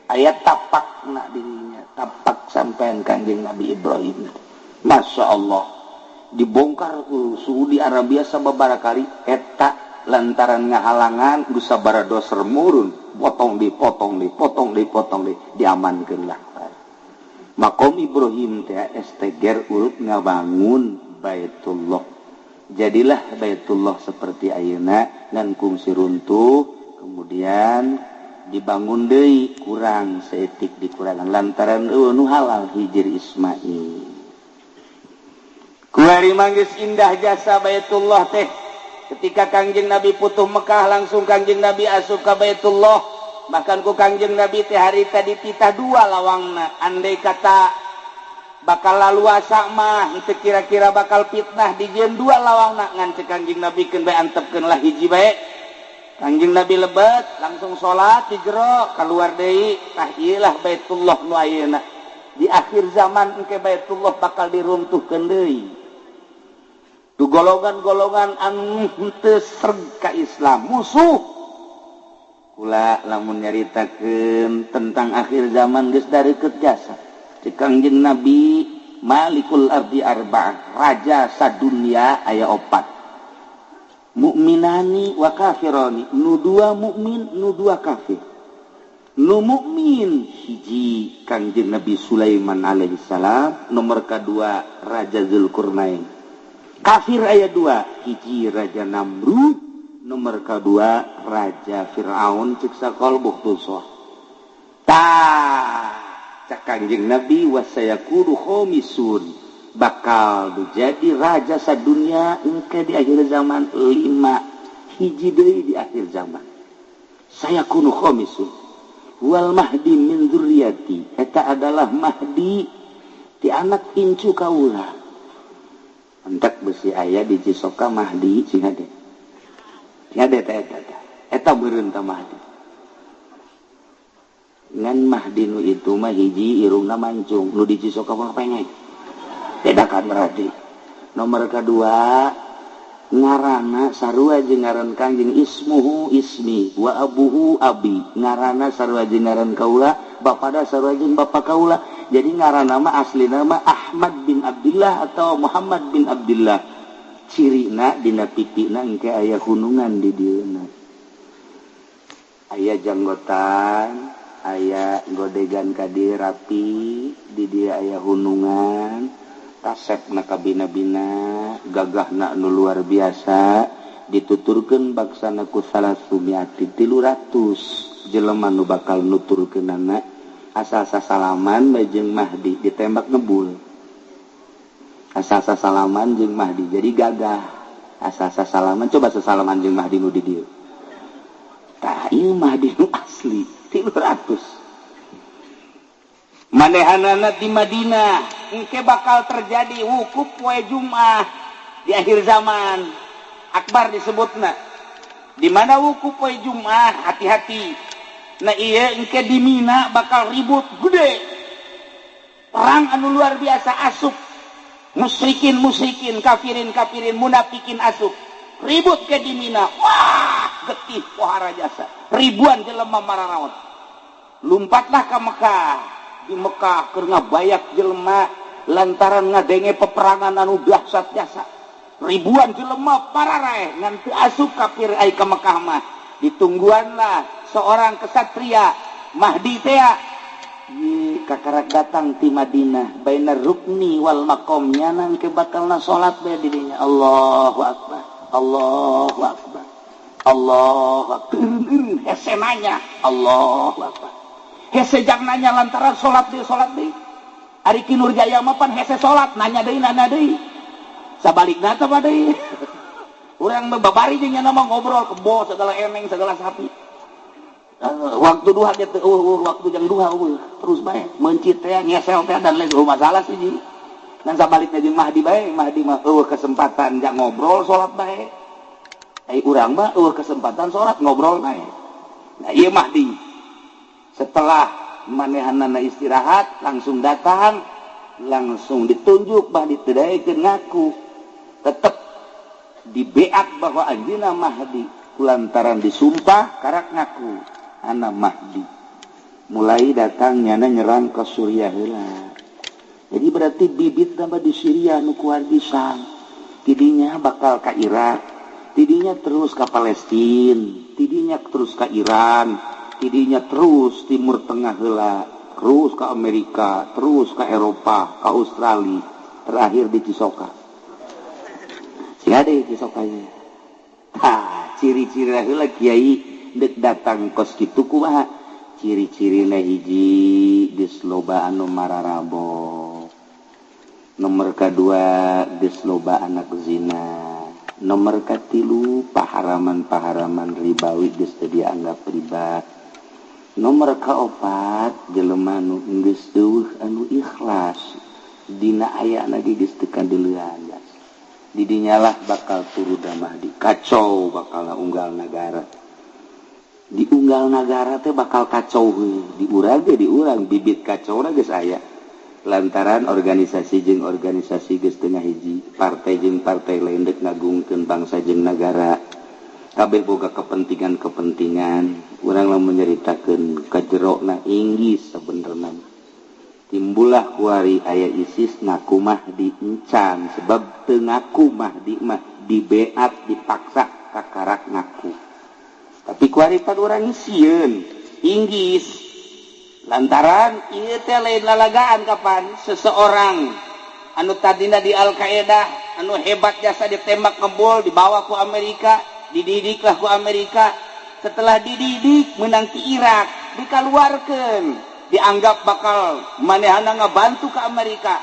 S1: Aya tapakna dirinya, tapak sampean Kangjeng Nabi Ibrahim. Masya Allah, dibongkar ku Saudi Arabia sababaraha kali eta lantaran ngahalangan geus sabaraha doser murun, potong di potong di potong di potong di diamankeun lah. Makom Ibrahim teh STG urut ngabangun Baitullah. Jadilah Baitullah seperti ayeuna ngan kungsi runtuh, kemudian dibangun deui kurang saeutik dikurangan lantaran nu halal Hijir Ismail. Kuari manggis indah jasa Baitullah teh. Ketika Kangjeng Nabi putuh Mekah langsung Kangjeng Nabi asup ka Baitullah. Bahkan ku Kangjeng Nabi teh harita dititah dua lawangna. Andai kata bakal laluasa mah henteu kira-kira bakal fitnah dijieun dua lawangna, ngan cek Kangjeng Nabi keun bae antepkeun lah hiji bae. Kangjeng Nabi lebet langsung salat di jero keluar deui. Tah ieu lah Baitullah nu ayeuna. Di akhir zaman engke Baitullah bakal diruntuhkeun deui. Tu golongan-golongan anu henteu sreg ka Islam musuh. Kula lamun nyaritakeun tentang akhir zaman geus dareukeut jasa. Cek Kangjeng Nabi Malikul Ardi Arba'ah, raja sadunia aya opat. Mukminani wa kafirani, nu dua mukmin, nu dua kafir. Nu mukmin hiji Kangjeng Nabi Sulaiman alaihi salam, nomor kadua Raja Zulkarnain. Kafir aya dua, hiji Raja Namrud, nomor kedua Raja Fir'aun cek sakol buktusoh. Tah cek Kangjeng Nabi wasayakunu khomisun, bakal jadi raja sadunia engke di akhir zaman lima hiji deui di akhir zaman. Sayakunu khomisun wal mahdi min dzurriyyati, eta adalah mahdi ti anak incu kaula. Entek besi aya di Cisoka Mahdi cing hade. Cing hade teh eta teh. Eta beureun ta Mahdi. Ngan Mahdi nu itu mah hiji irungna mancung, nu di Cisoka mah pengek. Bedakan berarti. Nomor kedua ngaranna sarua jeung ngaran Kangjeng, ismuhu ismi wa abuhu abi. Ngaranna sarua jeung ngaran kaula, bapada sarua jeung bapa kaula. Jadi ngaranna mah aslina mah Ahmad bin Abdullah atau Muhammad bin Abdullah. Cirina dina pipina engke aya hunungan di dieuna. Aya janggotan, aya godegan ka dieu rapi, di dieu aya hunungan, kasepna kabina-bina, gagahna nu luar biasa, dituturkeun baksana ku salasumiati 300 jelema nu bakal nuturkeunana. Asal sasalaman bae jeung Mahdi ditembak ngebul. Asal sasalaman jeung Mahdi jadi gagah. Asal sasalaman coba sasalaman jeung Mahdi nu di dieu. Tah ieu Mahdi nu asli 300. Manehanana di Madinah engke bakal terjadi wukuf poe Jumat di akhir zaman akbar disebutna. Di mana wukuf poe Jumat, hati-hati. Nah, iya, engke di Mina bakal ribut gede, perang anu luar biasa, asup musyrikin musyrikin, kafirin kafirin, munafikin, asup ribut ke di Mina. Wah, getih pohara jasa, ribuan jelema mararaot. Lumpatlah ke Mekah. Di Mekah keur ngabayak jelema lantaran ngadenge peperangan anu dahsyat jasa, ribuan jelema pararaeh, ngan teu asup kafir ai ka Mekah mah. Ditungguanlah seorang kesatria Mahdi teh kakarak datang ti Madinah, bainar rukni wal maqam, nyana ke bakalna salat bae di dinya. Allahu akbar, Allahu akbar, Allahu akbar. Hese nanya, Allahu akbar. Hese jang nanya lantaran salat deui, salat deui. Ari Ki Nurjaya mah pan hese salat, nanya deui, nanya deui. Sabalikna teh mah deui. Urang mah babari jeung nyana mah ngobrol kebo segala eneng segala sapi. Waktu duha ge teu waktu jang duha terus bae meuncit teh, ngesel teh, dan lain masalah sih. Dan sabalikna jeung Mahdi bae. Mahdi mah eueuh kesempatan jang ngobrol, salat bae. Ai urang mah eueuh kesempatan salat, ngobrol bae. Nah, ieu Mahdi setelah manehanana istirahat langsung datang, langsung ditunjuk. Mahdi teu daekeun ngaku, tetep dibeak bahwa anjeunna Mahdi. Kulantaran disumpah karak ngaku anak Mahdi, mulai datang nyana nyerang ke Suriah heula. Jadi berarti bibit tambah di Syria nu kuat bisa, tidinya bakal ke Irak, tidinya terus ke Palestina, tidinya terus ke Iran, tidinya terus Timur Tengah heula, terus ke Amerika, terus ke Eropa, ke Australia, terakhir di Cisoka. Sing ada di Cisoka ya. Tah, ciri-ciri heula kiai dek datang kos kitu kumaha? Ciri-cirina hiji, geus loba anu mararabo. Nomor kedua, geus loba anak zina. Nomor katilu, paharaman-paharaman ribawi geus teu dianggap riba. Nomor kaopat, jelema nu geus eueuh anu ikhlas dina ayana ge geus teu kadeulean. Didinyalah bakal turun Mahdi, kacau bakal unggal nagara. Di unggal nagara teh bakal kacau heuh. Di urang ge, di urang bibit kacau geus aya lantaran organisasi jeung organisasi geus teu hiji, partai jeung partai lain dek ngagungkeun bangsa jeung nagara, kabeh boga kepentingan-kepentingan. Urang lamun nyaritakeun kajerona Inggris, sabenerna timbullah kuari aya ISIS ngaku Mahdi encan, sebab teu ngaku Mahdi mah dibeat, dipaksa kakarak ngaku. Tapi kuari pan urang sieun Inggris lantaran ieu teh lain lalagaan. Kapan seseorang anu tadina di Al Qaeda anu hebat jasa ditembak ngebul, dibawa ku Amerika, dididiklah ku Amerika. Setelah dididik menang ti Irak, dikeluarkan, dianggap bakal manehana ngabantu ke Amerika.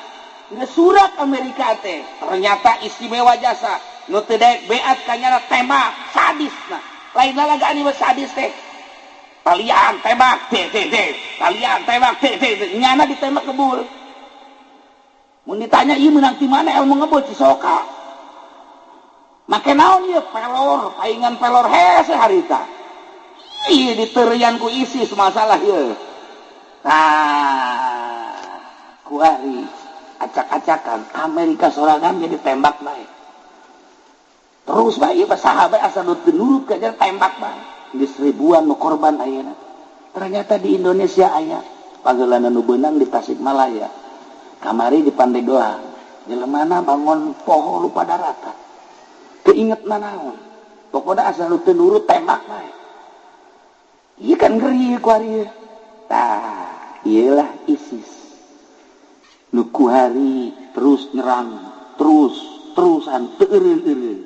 S1: Ngesurat Amerika teh ternyata istimewa jasa, nu teu daek beat kanyana tembak sadis. Nah, lain lalagaan ieu sadis teh, talian tembak teh teh teh, talian tembak teh teh, nyana ditembak kebul. Mun ditanya ieu menang ti mana ilmu ngebul? Cisoka. Make naon ieu? Pelor, paingan pelor hese harita. Ih, diterian ku ISIS masalah ieu. Nah, kuari acak-acakan Amerika sorangan jadi tembak bae. Terus bae ieu sahabat asal nu nurut ka tembak bae. Geus ribuan nu korban ayeuna. Ternyata di Indonesia aya pagelanan nu beunang di Tasikmalaya. Kamari di Pandeglang, jelemana bangun poho lupa daratan. Keinget nanaon. Pokoknya asal nu teu nurut tembak bae. Ieu kan ngeri kuari. Tah, iyalah ISIS. Nu kuari terus nyerang, terus terusan teu eureun-eureun.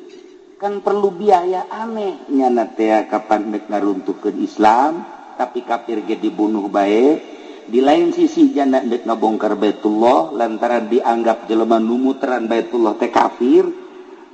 S1: Kan perlu biaya aneh nyana teh kapan dek ngaruntuhkeun Islam, tapi kafir ge dibunuh bae. Di lain sisi janda dek ngabongkar Baitullah lantaran dianggap jelema nu muteran Baitullah teh kafir.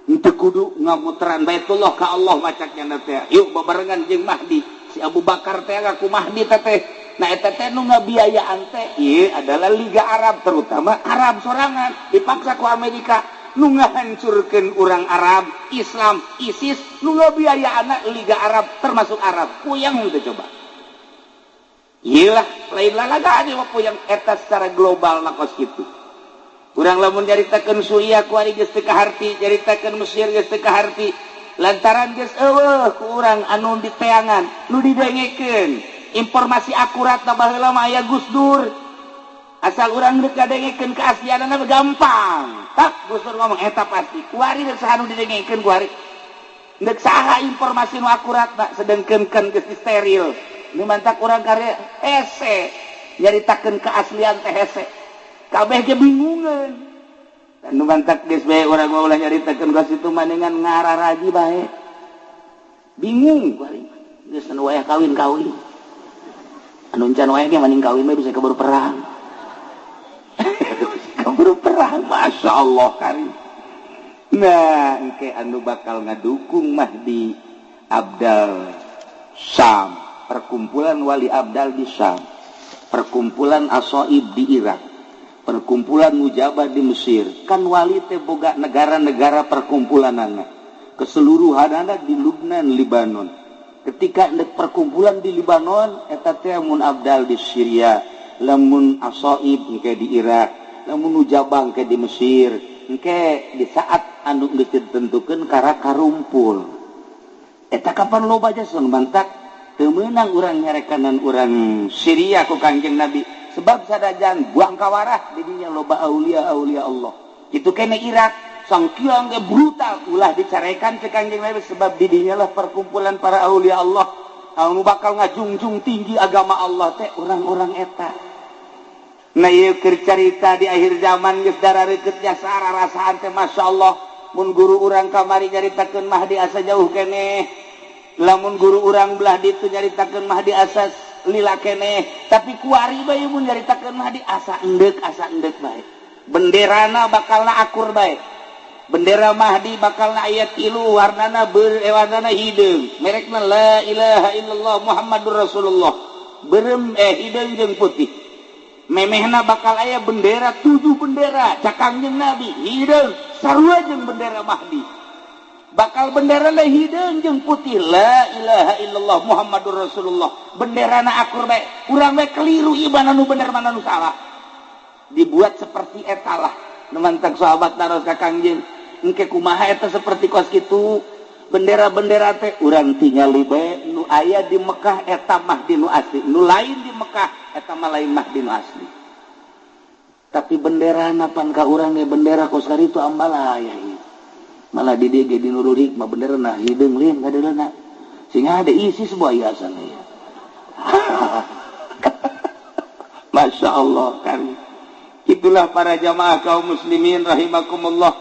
S1: Teu kudu ngamuteran Baitullah ka Allah macak nyana teh. Yuk babarengan jeung Mahdi. Si Abu Bakar teh ngaku Mahdi teh. Nah, eta teh nu ngabiayaan teh ieu adalah Liga Arab, terutama Arab sorangan dipaksa ku Amerika nu ngahancurkeun urang Arab, Islam, ISIS nu ngabiayaanna Liga Arab termasuk Arab. Puyeng teh coba. Iyalah, lain lalaga mah puyeng eta secara global na kos kitu. Urang lamun nyaritakeun Suriah kuari geus teu kaharti, nyaritakeun Mesir geus teu kaharti. Lantaran geus eueuh ku urang anu diteangan, nu didengekeun. Informasi akurat na baheula mah aya Gus Dur. Asal urang deuk ngadengekeun keaslianana gampang. Tak Gus Dur ngomong eta pasti. Kuari deuk saha nu didengekeun kuari. Deuk saha informasi nu akurat na sedengkeun kan geus steril. Nu mantak urang karya hese nyaritakeun keaslian teh hese. Kabeh ge bingungeun. Nu mantak geus bae urang mah ulah nyaritakeun ka situ maningan ngararaji bae. Bingung kuari. Geus anu wayah kawin-kawin. Anu encan wae ge maning kawin mah bisa keburu perang. Keburu perang, Masya Allah karim. Nah, engke anu bakal ngadukung Mahdi Abdal Syam, perkumpulan Wali Abdal di Syam, perkumpulan Asoib di Irak, perkumpulan Mujabah di Mesir. Kan wali teh boga negara-negara perkumpulanana. Keseluruhanana di Lubnan, Libanon. Ketika perkumpulan di Libanon eta teh mun Abdal di Syria, lamun Asoib engke di Irak, lamun Nujabah engke di Mesir, engke di saat anu geus ditentukeun kara karumpul. Eta kapan loba jasa mantak teu meunang urang nyarekanan urang Syria ku Kangjeng Nabi sebab sadajan buang kawarah di dinya loba aulia-aulia Allah. Kitu kene Irak sangkiang ge brutal ulah dicarekan ke Kangjeng Nabi sebab di dinya lah perkumpulan para aulia Allah anu bakal ngajungjung tinggi agama Allah teh orang-orang eta. Nah ieu keur carita di akhir zaman geus darareukeut jasa rarasaan teh masyaallah. Mun guru urang kamari nyaritakeun Mahdi asa jauh keneh, lamun guru urang belah ditu nyaritakeun Mahdi asa lila keneh, tapi kuari bae mun nyaritakeun Mahdi asa endek bae. Benderana bakalna akur bae. Bendera Mahdi bakalna aya tilu warnana warnana hideung, merekna la ilaha illallah Muhammadur Rasulullah. Berem hideung jeung putih. Memehna bakal aya bendera 7 bendera cak Kangjeng Nabi hideung sarua jeung bendera Mahdi. Bakal bendera la hideung jeung putih la ilaha illallah Muhammadur Rasulullah. Benderana akur bae, urang bae keliru ieu mana nu bener mana nu salah. Dibuat seperti eta lah. Nu mantak sahabat naros ka Kangjeng, engke kumaha eta seperti kos kitu bendera-bendera teh urang tingali bae nu aya di Mekah eta Mahdi nu asli, nu lain di Mekah eta mah lain Mahdi nu asli. Tapi benderana pan ka urang ge bendera kos karitu ambalaya ieu. Malah di dieu ge di Nurul Hikmah benderana hideung lin kadeulana. Sing ada isi sebuah hiasan ieu. Masya Allah kan. Itulah para jamaah kaum muslimin rahimakumullah.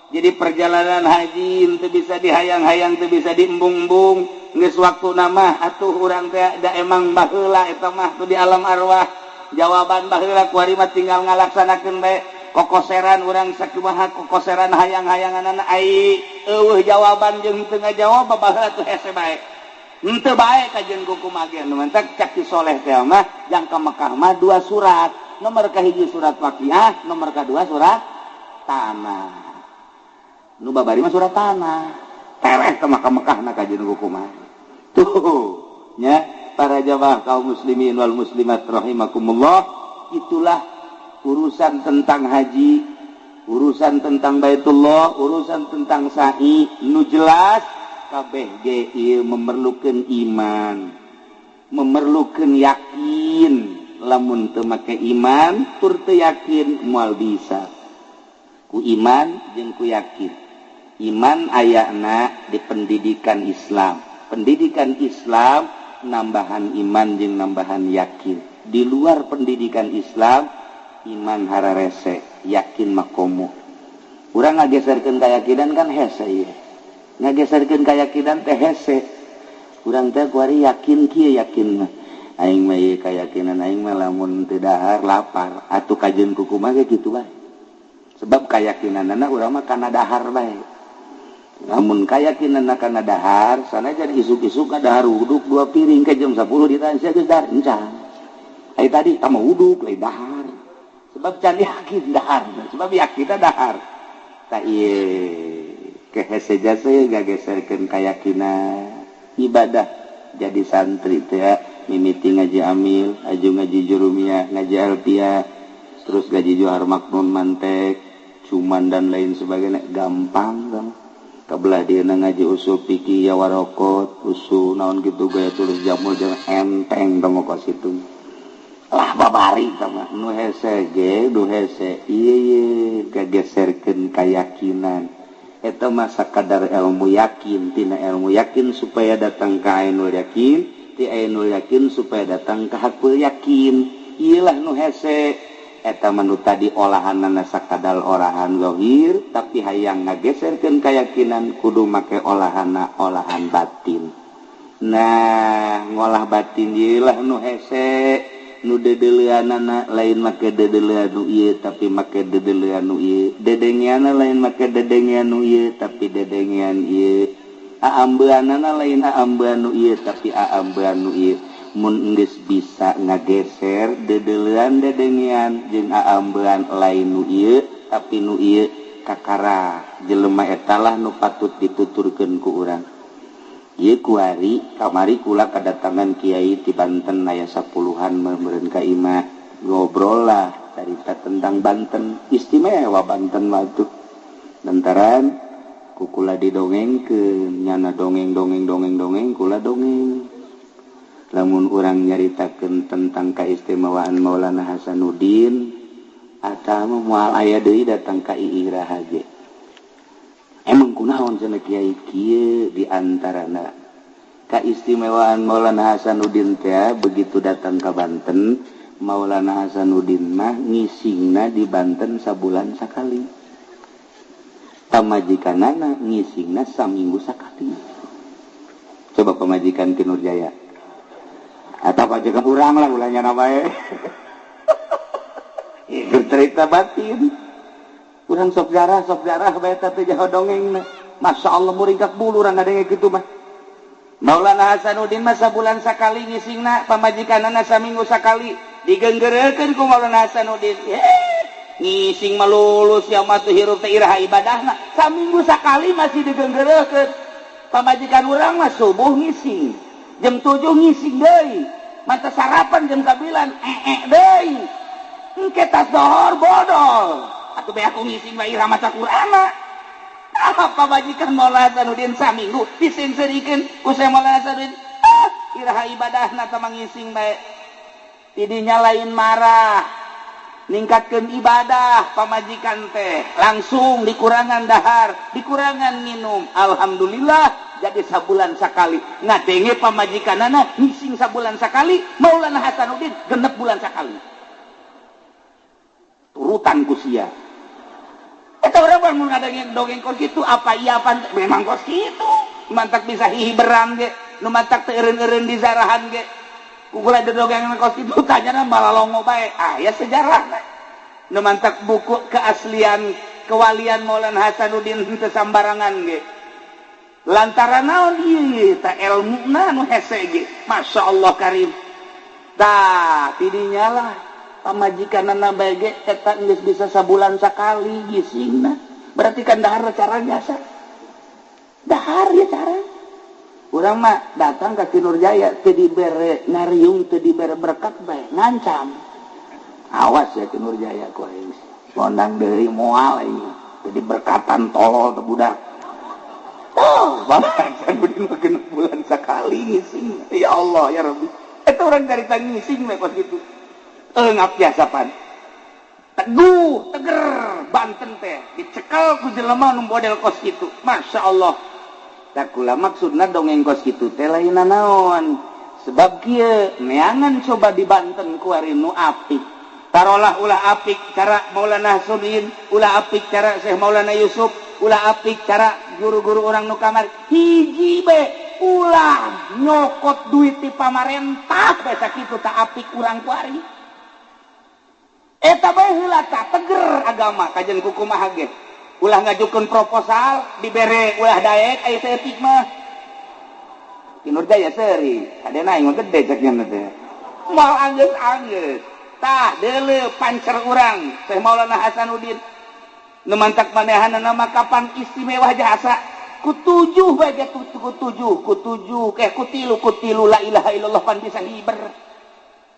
S1: Jadi perjalanan haji teu bisa dihayang-hayang, teu bisa diembung-embung. Geus waktuna mah atuh urang teh da emang baheula eta mah tuh di alam arwah. Jawaban baheula kuari mah tinggal ngalaksanakeun bae. Kokoseran urang sakumaha kokoseran hayang-hayanganana ai eueuh jawaban jeung teu ngajawab baheula tuh hese bae. Henteu bae kajeun kumaha ge nu mantak cak si soleh teh mah jang ka Mekah mah 2 surat. Nomor kahiji surat waqiah, nomor kadua surat tanah. Nu babari mah surat tanah. Tereh ke Mekah na kajeun kumaha. Tuh, nya para jamaah kaum muslimin wal muslimat rahimakumullah, itulah urusan tentang haji, urusan tentang Baitullah, urusan tentang sa'i nu jelas kabeh ge ieu memerlukeun iman, memerlukeun yakin. Lamun teu make iman tur teu yakin moal bisa. Ku iman jeung ku yakin. Iman ayana di pendidikan Islam. Pendidikan Islam nambahan iman jeung nambahan yakin. Di luar pendidikan Islam iman hararese, yakin makomo. Urang ngageserkeun kayakinan kan hese ieu. Ngageserkeun kayakinan teh hese. Urang teh kuari yakin kieu yakin mah. Aing mah ieu kayakinan aing mah lamun teu dahar lapar atuh kajeun kukumaha ge kitu bae. Sebab kayakinanana urang mah kana dahar bae. Lamun kayakinanna kana dahar, sanajan isuk-isuk dahar uduk 2 piring ke jam 10 ditanya geus dahar encan. Ai tadi tama uduk lain dahar. Sebab can yakin dahar, sebab yakin dahar. Tak ieu kehese jasa gageserkeun kayakinan ibadah jadi santri teh mimiti ngaji amil, aju ngaji jurumiyah, ngaji alfiah, terus ngaji johar maknun mantek, cuman dan lain sebagainya gampang kan. Kabelah dia ngaji usul fikih ya warokot, usul naon gitu gaya tulis jamul jam enteng tong kos itu. Lah babari sama nu hese ge, nu hese ieu ye gageserkeun kayakinan. Eta mah sakadar ilmu yakin, tina ilmu yakin supaya datang ka ainul yakin, ti ainul yakin supaya datang ka hakul yakin. Ieu lah nu hese. Eta mah nu tadi olahanana sakadar olahan zahir, tapi hayang ngageserkeun kayakinan kudu make olahana olahan batin. Nah, ngolah batin ieu lah nu hese, nu dedeleuanana lain make dedeleuan nu ieu tapi make dedeleuan nu ieu. Dedengeanna lain make dedengean nu ieu tapi dedengean ieu. Aambeanana lain aambean nu ieu tapi aambean nu ieu. Mun geus bisa ngageser dedeleuan dedengean jeung aambean lain nu ieu tapi nu ieu kakara jelema eta lah nu patut dituturkeun ku urang. Ieu kuari kamari kula kadatangan kiai ti Banten aya 10-an meureun ka imah ngobrol lah carita tentang Banten istimewa Banten mah tuh lantaran ku kula didongengkeun nyana dongeng dongeng dongeng dongeng kula dongeng. Lamun urang nyaritakeun tentang kaistimewaan Maulana Hasanuddin atawa moal aya deui datang ka Iira ge. Emang kunaon cenah kiai kieu di antarana kaistimewaan Maulana Hasanuddin teh begitu datang ka Banten Maulana Hasanuddin mah ngisingna di Banten sabulan sakali. Pamajikanana ngisingna saminggu sakali. Coba pamajikan Ki Nurjaya. Atau pajikan urang lah ulahnya bae. Ieu cerita batin. Urang sok jarah bae teh jaho dongengna. Masya Allah muringkak bulu urang ngadenge kitu mah. Maulana Hasanuddin mah sabulan sakali ngisingna, pamajikanana saminggu sakali. Digenggeurekeun ku Maulana Hasanuddin. Ngising mah lulus ya mah teu hirup teh iraha ibadahna. Saminggu sakali masih digenggeurekeun. Pamajikan urang mah subuh ngising. Jam 7 ngising deui. Mata sarapan jam 9 deui. Engke tas dohor bodol. Atuh bae aku ngising bae iraha maca Qur'an. Apa pamajikan Maulana Hasanuddin saminggu diseungseurikeun ku Syekh Maulana Hasanuddin. Iraha ibadahna tah ngising bae. Tidinya lain marah. Ningkatkeun ibadah pamajikan teh langsung dikurangan dahar, dikurangan minum. Alhamdulillah jadi sabulan sakali. Ngadenge pamajikanana ngising sabulan sakali, Maulana Hasanuddin genep bulan sakali. Turutan ku sia. Eta urang mah mun ngadenge dongeng kos kitu apa iya apa memang kos kitu. Mantak bisa hihi berang ge, nu mantak teu eureun-eureun di zarahan ge. Kukula dodongeng kos kitu tanyana malalongo bae. Ah ya sejarah. Nu mantak buku keaslian kewalian Maulana Hasanuddin teu sambarangan ge. Lantaran naon ieu ta elmuna nu hese ge. Masya Allah karim. Tah tidinya lah pamajikanana bae ge eta geus bisa sabulan sakali gisingna. Berarti kan dahar cara biasa. Dahar ya cara. Urang mah datang ka Ki Nurjaya teu dibere ngariung teu dibere berkat bae ngancam. Awas ya Ki Nurjaya ku aing. Ngondang deui moal aing. Teu diberkatan tolol teu budak. Oh, bapak Hasanuddin mah genep bulan sakali ngising. Ya Allah ya Rabbi. Eta urang carita ngising we kos kitu. Ngap biasa pan. Teguh, teger Banten teh dicekel ku jelema nu model kos kitu. Masya Allah. Tak kula maksudna dongeng kos kitu teh lain naon. Sebab kieu neangan coba di Banten kuari nu apik. Tarolah ulah apik cara Maulana Hasanuddin, ulah apik cara Syekh Maulana Yusuf, ulah apik cara guru-guru orang nu kamari. Hiji be ulah nyokot duit ti pamarentah bae sakitu tak apik urang kuari. Eta bae heula tak teger agama kajen kukumaha ge. Ulah ngajukeun proposal dibere ulah daek aya saeutik mah. Ki Nurjaya seuri, kadena aing mah gede cek nya teh. Moal anggeus-anggeus. Tah deuleu pancer urang Syekh Maulana Hasanuddin. Nu mantak manehanana mah kapan istimewa jasa. Ku tujuh bae ge ku tujuh, ku tujuh ke ku tilu la ilaha illallah pan bisa hiber.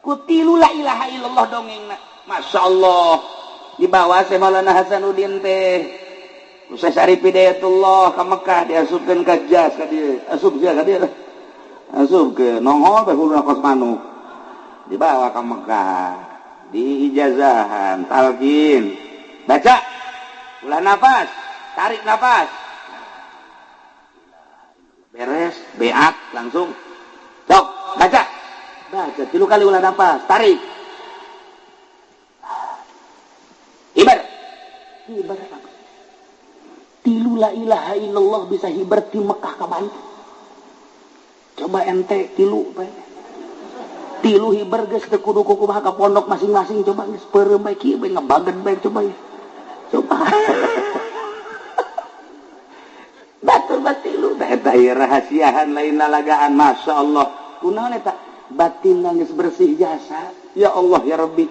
S1: Ku tilu la ilaha illallah dongengna. Masya Allah. Dibawa Syekh Maulana Hasanuddin teh. Syekh Syarif Hidayatullah ka Mekah diasupkeun ka jas ka dieu. Asup sia ka dieu. Asup ke nongol teh huluna kos manuk. Dibawa ka Mekah, diijazahan, talqin. Baca. Ulah nafas, tarik nafas. Beres, beat langsung. Sok, baca. Baca 3 kali ulah nafas, tarik. Hiber. Hiber. Tilu la ilaha illallah bisa hiber di Mekah ka Banten. Coba ente tilu bae. Tilu hiber geus teu kudu kumaha ka pondok masing-masing coba geus peureum bae kieu bae ngebagen bae coba ya. Coba. Batur batilu teh eta ieu rahasiahan lain lalagaan masyaallah. Kunaon eta? Batin geus bersih jasa. Ya Allah ya Rabbi.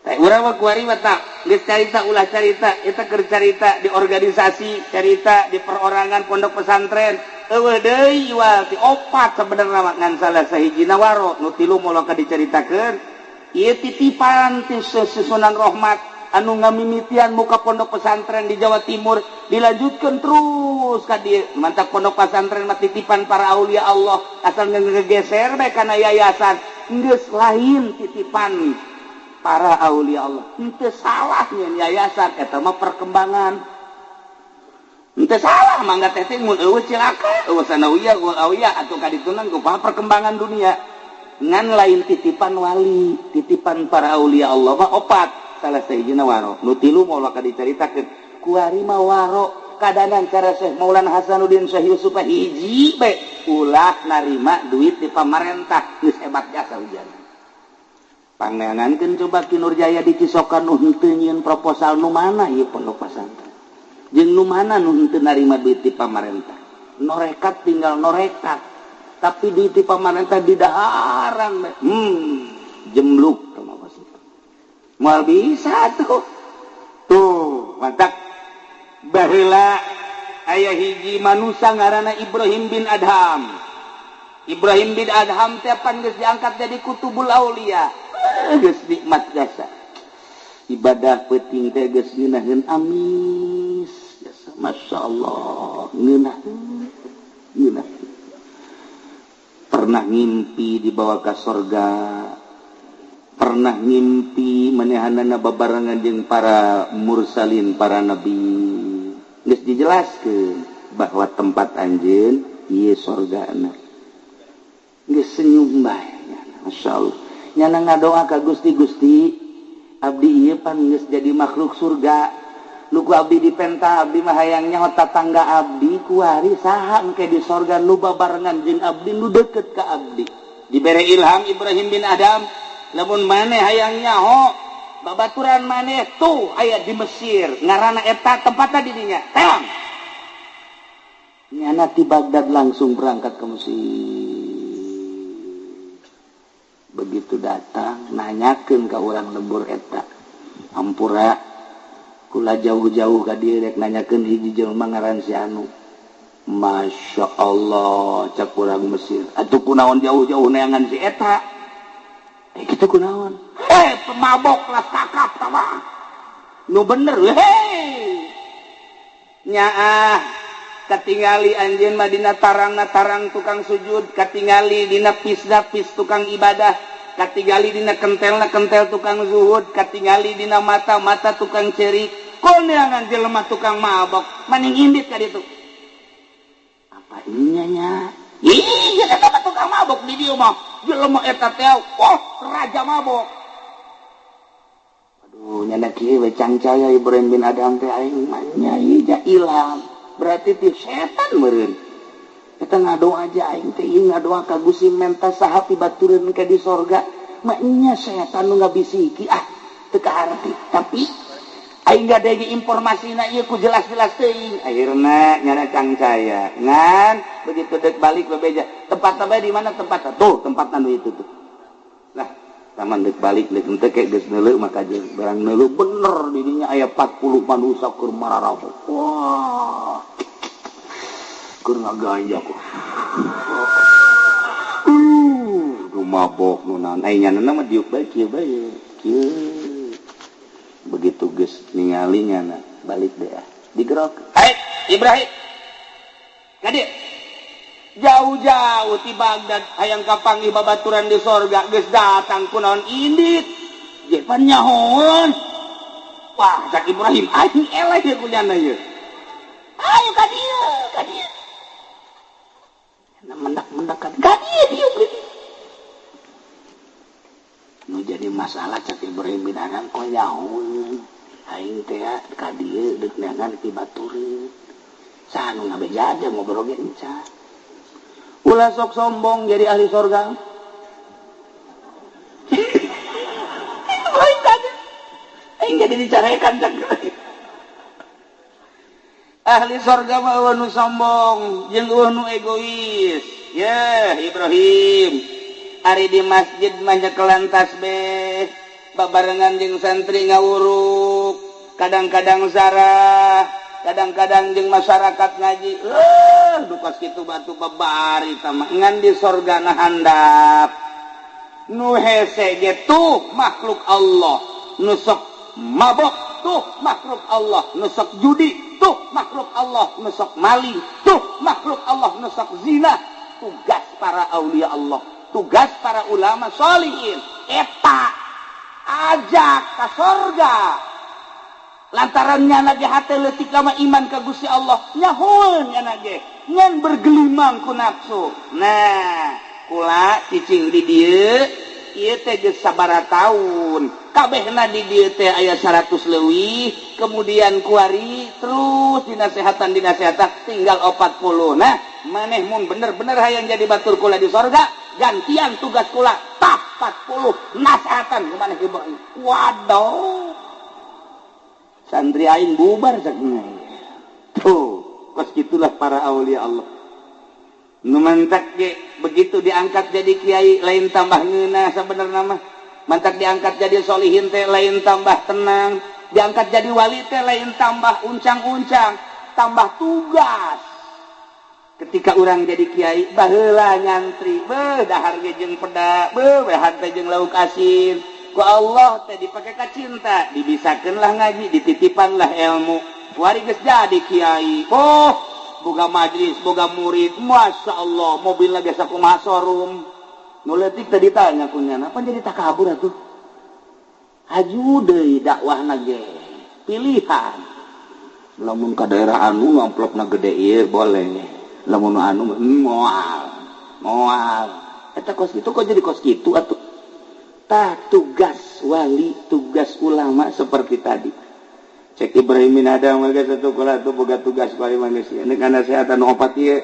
S1: Teh urang mah kuari mah tak geus carita ulah carita eta keur carita di organisasi carita di perorangan pondok pesantren eueuh deui iwal ti opat sabenerna mah ngan salah sahijina waro nu tilu moal ka dicaritakeun ieu titipan ti Sunan Rohmat anu ngamimitian muka pondok pesantren di Jawa Timur dilanjutkeun terus ka dieu mantap pondok pesantren mah titipan para aulia Allah asal ngegeser bae kana yayasan geus lain titipan para aulia Allah. Henteu salah nyeun yayasan eta mah perkembangan. Henteu salah mangga teh teh mun eueuh cilaka, eueuh sanawiyah, eueuh awiyah atuh ka ditunang kumaha perkembangan dunia. Ngan lain titipan wali, titipan para aulia Allah mah opat. Salah sahijina waro. Nu tilu moal ka dicaritakeun. Kuari mah waro kadanan cara Syekh Maulana Hasanuddin Syekh Yusuf hiji bae ulah narima duit di pamarentah geus hebat jasa hujan. Pangangankeun coba Ki Nurjaya di Cisokan nu henteu nyieun proposal nu mana ieu pondok pesantren. Jeung nu mana nu henteu narima duit di pamarentah. Norekat tinggal norekat. Tapi duit di pamarentah didaharan bae. Jemluk tah mah moal bisa tuh. Tuh, mantak baheula aya hiji manusia ngaranna Ibrahim bin Adham. Ibrahim bin Adham teh pan geus diangkat jadi kutubul aulia. Geus nikmat jasa. Ibadah peuting teh geus ngeunaheun amis jasa. Masyaallah, ngeunaheun. Ngeunaheun. Pernah ngimpi dibawa ka sorga. Pernah ngimpi manehanana babarengan jeung para mursalin, para nabi. Geus dijelaskeun bahwa tempat anjeun ieu sorgana. Geus senyum bae masyaallah. Nyana ngadoa ka Gusti, Gusti abdi ieu pan geus jadi makhluk surga. Nu ku abdi dipenta abdi mah hayang nyaho tatangga abdi kuari saha engke di sorga nu babarengan jeung abdi nu deukeut ka abdi. Dibere ilham Ibrahim bin Adam, lamun maneh hayang nyaho babaturan maneh tuh aya di Mesir ngaranna eta tempatna di dinya. Teang. Nyana ti Baghdad langsung berangkat ke Mesir. Begitu datang nanyakeun ka urang lembur eta. Ampura kula jauh-jauh ka dieu rek nanyakeun hiji jelema ngaran si anu. Masya Allah cak urang Mesir. Atuh kunaon jauh-jauh neangan si eta? Kitu kunaon? Heh, pemabok lah kakap tama. Nu bener heh. Nyaah katingali anjeun mah dina tarangna tarang tukang sujud, katingali dina pisna pis tukang ibadah, katingali dina kentelna kentel tukang zuhud, katingali dina mata mata tukang cerik. Koneangan jelema tukang mabok, maning indit ka ditu. Apa inya nya? Ih, eta mah tukang mabok di dieu mah. Jelema eta teh, oh, raja mabok. Aduh, nyana kieu we cangcaya Ibrahim bin Adam teh aing mah nya ieu ilham. Berarti ti setan meureun. Eta ngadoa aja aing teh ieu ngadoa ka Gusti menta saha pibatureun ka di sorga. Mah nya setan nu ngabisiki ah teu kaharti. Tapi aing gadege informasina ieu ku jelas-jelas teuing. Akhirna nyana cangcaya. Ngan begitu dek balik bebeja. Tempat bae di mana tempat? Tuh, tempat anu itu tuh. Lah, Taman deuk balik deuk henteu ke geus neuleuh maka jeung barang neuleuh bener di dinya aya 40 manusia keur mararabok. Wah. Keur ngaganja ku. Nu mabok nu naon ai nyana mah diuk bae kieu bae. Kieu. Begitu geus ningali nyana balik deh ah. Digerok. Hai Ibrahim. Ka dieu. Jauh-jauh ti Baghdad hayang kapanggih babaturan di sorga geus datang kunaon indit jepan nyahoan. Wah cak Ibrahim aing eleh ieu ku nyana ieu. Ayo ka dieu ka dieu. Mendak-mendak ka dieu dieu. Nu jadi masalah cak Ibrahim bin Adham kok nyahoan aing teh ka dieu deuk neangan ti batureun. Saha nu ngabeja aja ngobrol ge encan. Ulah sok sombong jadi ahli sorga. Aing jadi dicarekan cak. Ahli sorga mah eueuh nu sombong jeung eueuh nu egois. Yeh Ibrahim, ari di masjid mah nyekelan tasbih, babarengan jeung santri ngawuruk, kadang-kadang zarah, kadang-kadang jeung masyarakat ngaji. Dukas kitu batu babari tama ngan di sorga na handap. Nu hese ge tuh makhluk Allah, nu sok mabok tuh makhluk Allah, nu sok judi tuh makhluk Allah, nu sok maling tuh makhluk Allah, nu sok zina. Tugas para aulia Allah, tugas para ulama sholihin eta ajak ka sorga. Lantaran nyana ge hate leutik lama iman ka Gusti Allah, nyahoeun nyana ge ngan bergelimang ku nafsu. Nah, kula cicing di dieu ieu teh geus sabaraha taun. Kabehna di dieu teh aya 100 leuwih, kemudian kuari terus dinasehatan tinggal 40. Nah, maneh mun bener-bener hayang jadi batur kula di sorga, gantian tugas kula tah 40 nasehatan ku maneh Ibrahim. Waduh. Santri aing bubar sakna. Tuh, kos gitulah para aulia Allah. Nu mantak ge begitu diangkat jadi kiai lain tambah ngeunah sabenerna mah. Mantak diangkat jadi solihin teh lain tambah tenang, diangkat jadi wali teh lain tambah uncang-uncang, tambah tugas. Ketika urang jadi kiai baheula nyantri, beuh dahar ge jeung peda, beuh dahar teh jeung lauk asin. Ku Allah teh dipake ka cinta, dibisakeun lah ngaji, dititipan lah ilmu. Wari geus jadi kiai. Oh, boga majlis, boga murid, masya Allah, mobil lagi sakumaha showroom. Nu leutik teh ditanya ku nyana, apa jadi takabur atuh? Haju deui dakwahna ge. Pilihan. Lamun ka daerah anu amplopna gede ieu boleh. Lamun anu moal. Moal. Eta kos kitu kok jadi kos kitu atuh? Tah tugas wali, tugas ulama seperti tadi. Cek Ibrahim bin Adham geus satu kula tuh boga tugas wali manusia. Nek nasehatan opat ieu.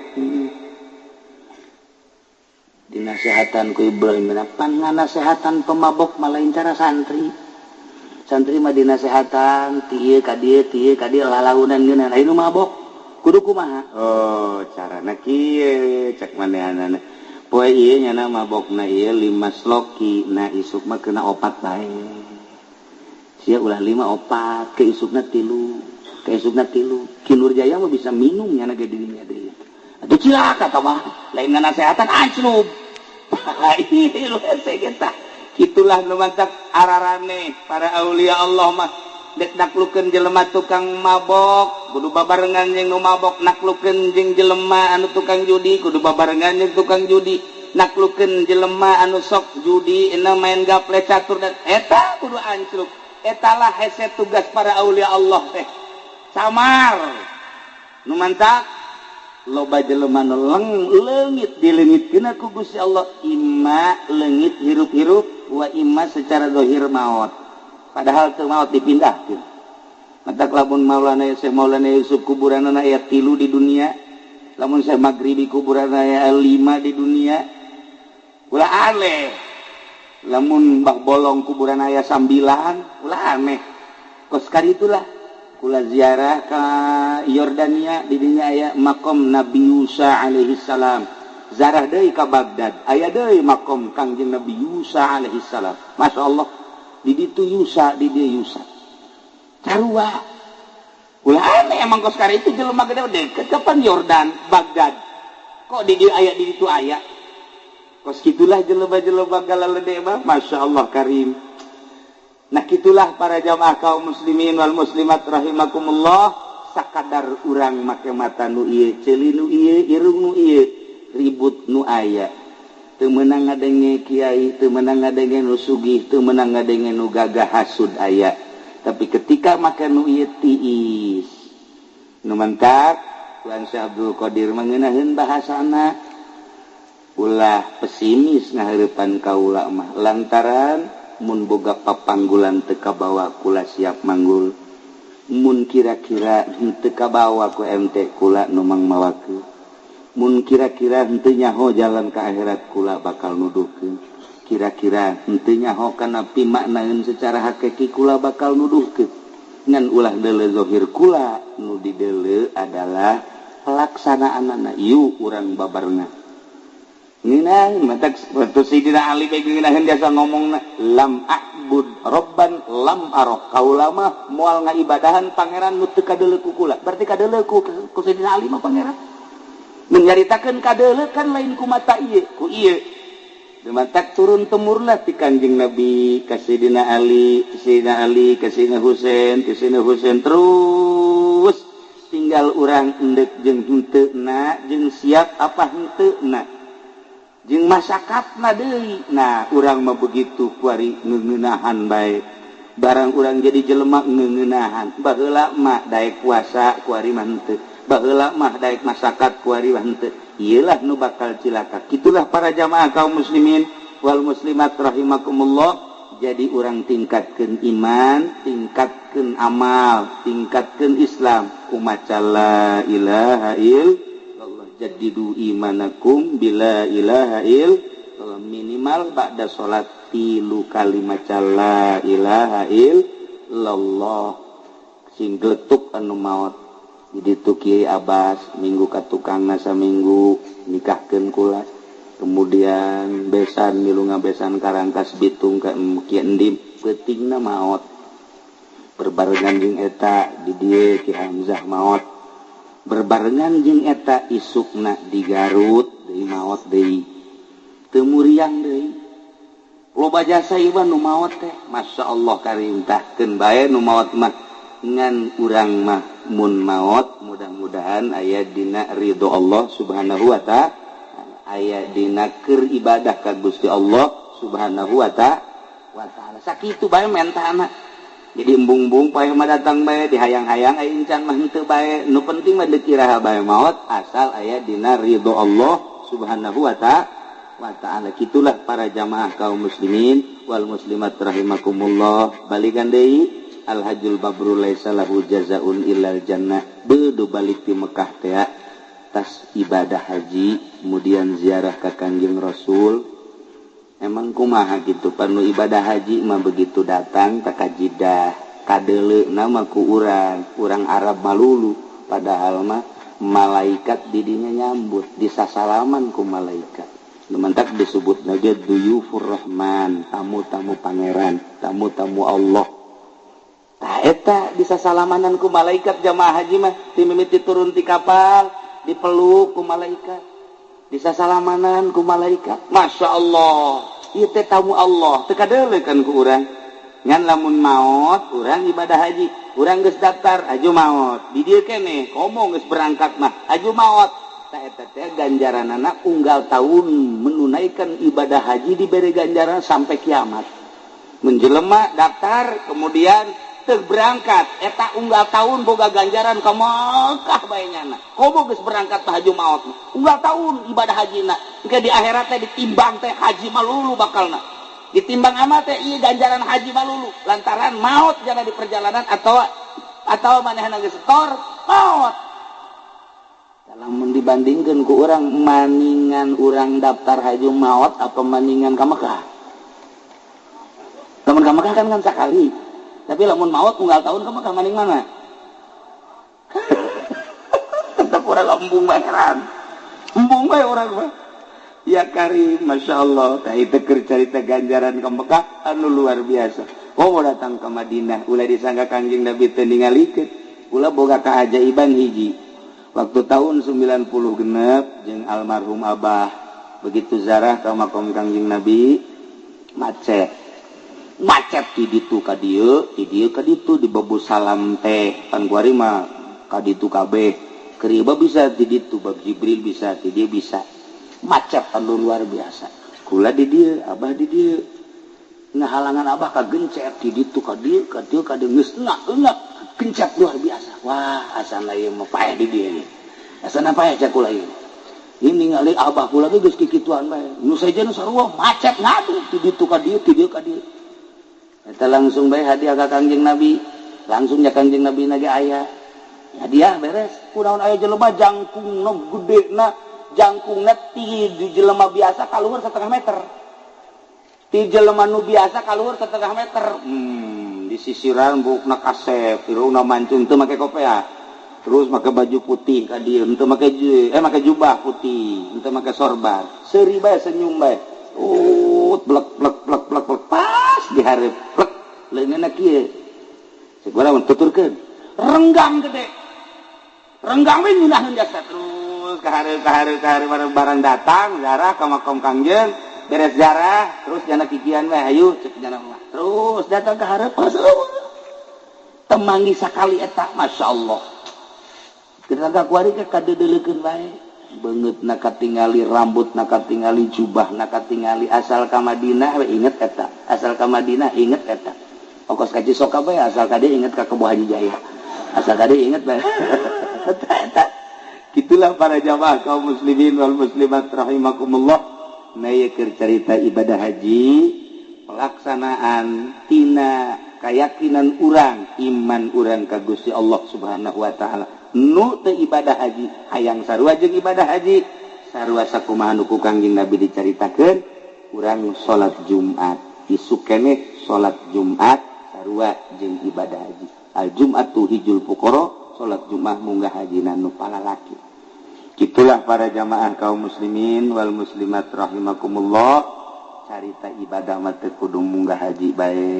S1: Dinasehatan ku Ibrahim bin Adham, nganasehatan pemabok mah lain cara santri. Santri mah dinasehatan ti ieu ka dieu, ti ieu ka dieu lalaunan ngeunah. Aya nu mabok kudu kumaha? Oh, carana kieu cek manehanana. Poe ieu nyana mabokna ieu 5 sloki, nah isuk mah kena 4 bae. Sia ulah 5 4, ke isukna 3, ke isukna 3. Ki Nurjaya mah bisa minum nyana ge dirinya deui. Atuh cilaka tah mah, lain nganasehatan anclub. Ieu hese kita. Kitulah nu matak ararane para aulia Allah mah dek naklukeun jelema tukang mabok, kudu babarengan jeung nu mabok, naklukeun jeung jelema anu tukang judi, kudu babarengan jeung tukang judi, naklukeun jelema anu sok judi, ena main gaple catur dan eta kudu ancluk. Etalah hese tugas para aulia Allah teh. Samar. Nu mantak loba jelema nu leungit dileungitkeun ku Gusti Allah, imma leungit hirup-hirup wa imma secara zahir maot. Padahal teu maot dipindahkeun. Matak lamun Maulana Syekh Maulana Yusuf kuburanna aya 3 di dunia, lamun Syekh Maghribi kuburanna aya 5 di dunia. Ulah aneh. Lamun Mbah Bolong kuburan aya 9, ulah aneh. Kos karitulah kula ziarah ka Yordania, di dinya aya makom Nabi Musa alaihi salam. Zarah deui ka Baghdad, aya deui makom Kangjeng Nabi Yusa alaihi salam. Masya Allah, di ditu Yusa, di dieu Yusa. Sarua. Ulah aneh emang kos kare itu jelema gede deket kapan Yordan, Baghdad. Kok di dieu aya, di ditu aya. Kos kitulah jelema-jelema galalede mah, Masya Allah karim. Nah, kitulah para jamaah kaum muslimin wal muslimat rahimakumullah. Sakadar urang make mata nu ieu, ceuli nu ieu, irung nu ieu, ribut nu aya. Teu meunang ngadenge kiai, teu meunang ngadenge nu sugih, teu meunang ngadenge nu gagah, hasud aya. Tapi ketika make nu ieu tiis. Nu mentak Tuan Syekh Abdul Qadir mengenaheun bahasana ulah pesimis ngahareupan kaula mah, lantaran mun boga papanggulan teu kabawa kula siap manggul, mun kira-kira henteu kabawa ku MT kula nu mangmawakeun, mun kira-kira henteu nyaho jalan ka akhirat kula bakal nuduhkeun, kira-kira henteu nyaho kana pimaknaeun secara hakiki kula bakal nuduhkeun. Ngan ulah deuleu zahir kula, nu dideuleu adalah pelaksanaanana. Yuk urang babarengan. Ngeunah matak waktu Sidina Ali bae ngeunaheun biasa ngomongna lam a'bud robban lam arok, kaula mah moal ngaibadahan pangeran nu teu kadeuleu ku kula. Berarti kadeuleu ku Sidina Ali mah pangeran. Mun nyaritakeun kadeuleu kan lain ku mata ieu, ku ieu. Matak turun temurunlah ti Kanjeng Nabi ka Sidina Ali, Sidina Ali ka Sidina Husain, ka Sidina Husain terus tinggal urang endek jeung henteu na, jeung siap apa henteu na, jeung masakatna deui. Nah, urang mah begitu kuari ngeunahan bae. Barang urang jadi jelema ngeunahan. Baheula mah daek puasa kuari mah henteu. Baheula mah daek masakat kuari mah henteu. Ieulah nu bakal cilaka. Kitulah para jamaah kaum muslimin wal muslimat rahimakumullah. Jadi urang tingkatkeun iman, tingkatkeun amal, tingkatkeun Islam. Kumaca la ilaha illallah, jaddidu imanakum bila ilaha illallah. Minimal ba'da salat 3 kali maca la ilaha illallah. Sing geletuk anu maot. Jadi tu Kiai Abbas minggu ka tukangna saminggu nikahkeun kula. Kemudian besan milu ngabesan Karangkas Bitung ka Ki Endim, peutingna maot. Berbarengan jeung eta di dieu Ki Hamzah maot. Berbarengan jeung eta isukna di Garut deui maot deui. Teu muriang deui. Loba jasa ieu nu maot teh, Masya Allah karim, tahkeun bae nu maot mah. Ngan urang mah mun maot mudah-mudahan aya dina ridho Allah Subhanahu wa ta'ala, aya dina keur ibadah ka Gusti Allah Subhanahu wa ta'ala. Sakitu bae mentana. Jadi embung-embung paeh mah datang bae dihayang-hayang aya incan mah henteu bae. Nu penting mah deuk iraha bae maot asal aya dina ridho Allah Subhanahu wa ta'ala. Kitulah para jamaah kaum muslimin wal muslimat rahimakumullah. Balikan deui, al hajjul mabrur laisa lahu jazaun illal jannah. Beudu balik ti Mekah teh tas ibadah haji, kemudian ziarah ka Kangjeng Rasul. Emang kumaha gitu panu ibadah haji mah begitu datang ka Jidah kadeuleuna mah ku urang, urang Arab malulu, padahal mah malaikat didinya nyambut, disasalaman ku malaikat. Lumantak disebut lagi duyufur rahman, tamu-tamu pangeran, tamu-tamu Allah. Tah eta disasalamanan ku malaikat jamaah haji mah, ti mimiti turun ti kapal dipeluk ku malaikat, disasalamanan ku malaikat. Masya Allah, ieu teh tamu Allah, teu kadeuleu kan ku urang. Ngan lamun maot urang ibadah haji, urang geus daftar aju maot. Di dieu keneh komo geus berangkat mah aju maot. Tah eta teh ganjaranana unggal tahun menunaikan ibadah haji diberi ganjaran sampai kiamat. Menjelema daftar kemudian teu berangkat, eta unggal tahun boga ganjaran ka Mekah bae nyana. Komo geus berangkat tah aju maot. Unggal tahun ibadah hajina. Engke di akhirat teh ditimbang teh haji malulu bakalna. Ditimbang amal teh ieu ganjaran haji malulu lantaran maot jana di perjalanan atau manehna geus setor maot. Lamun dibandingkeun ku urang maningan urang daftar haji maot apa maningan ka Mekah? Lamun ka Mekah kan sakali. Tapi lamun maot unggal tahun ka Mekah maning mana? Tetep urang embung bae heran. Embung bae urang mah. Ya karim, Masya Allah. Tah itu keur carita ganjaran ke Mekah anu luar biasa. Oh datang ke Madinah, ulah disangka Kangjeng Nabi teu ningalikeun. Ulah boga keajaiban hiji. Waktu tahun 90 genep jeung almarhum Abah begitu zarah ka makom Kangjeng Nabi macet. Macet di ditu ka dieu, di dieu ka ditu di Babu Salam teh pan kuari mah ka ditu kabeh. Keur ieu bisa di ditu, bab Jibril bisa, di dieu bisa. Macet anu luar biasa. Kula di dieu, Abah di dieu. Ngahalangan Abah ka gencet di ditu ka dieu, ka dieu ka dieu geus enak gencet luar biasa. Wah, asana ieu mah paeh di dieu. Asana paeh cek kula ieu. Ini ningali Abah kula ge geus kikituan bae. Nu sejen sarua macet ngadu di ditu ka dieu, di dieu ka dieu. Eta langsung bae hadiah ka Kangjeng Nabi. Langsung nya Kangjeng Nabi na ge aya. Hadiah beres. Kunaon aya jelema jangkungna gedena, jangkungna ti di jelema biasa kaluhur 1,5 meter. Ti jelema nu biasa kaluhur 1,5 meter. Disisiran bukna kasep, irungna mancung teu make kopea. Terus make baju putih ka dieu, henteu make make jubah putih, henteu make sorban. Seuri bae senyum bae. Blek blek blek blek blek pas dihareup plek leungeunna kieu. Cek urang tuturkeun. Renggang gede. Renggang we nyunaheun jasa terus ka hareup ka hareup ka hareup barang datang zarah ka makom Kangjeng, beres zarah terus jana kikian we hayu cek jana mah. Terus datang ka hareup pas temanggi sakali eta masyaallah. Kita kuari ke kadeudeulekeun bae. Beungeutna katingali, rambutna katingali, jubahna katingali, asal ka Madinah we inget eta, asal ka Madinah inget eta. Ongkos ka Cisoka bae asal ka dieu inget ka Kebo Haji Jaya. Asal ka dieu inget bae. Eta. Kitulah para jamaah kaum muslimin wal muslimat rahimakumullah. Na ieu keur carita ibadah haji, pelaksanaan tina keyakinan urang, iman urang ka Gusti Allah Subhanahu wa taala. Nu teu ibadah haji hayang sarua jeung ibadah haji sarua sakumaha nu ku Kangjeng Nabi dicaritakeun urang salat Jumat isuk keneh salat Jumat sarua jeung ibadah haji. Al Jum'atu hijul fuqara, salat Jumat munggah hajina nu palalaki. Kitulah para jamaah kaum muslimin wal muslimat rahimakumullah. Carita ibadah mah teu kudu munggah haji bae.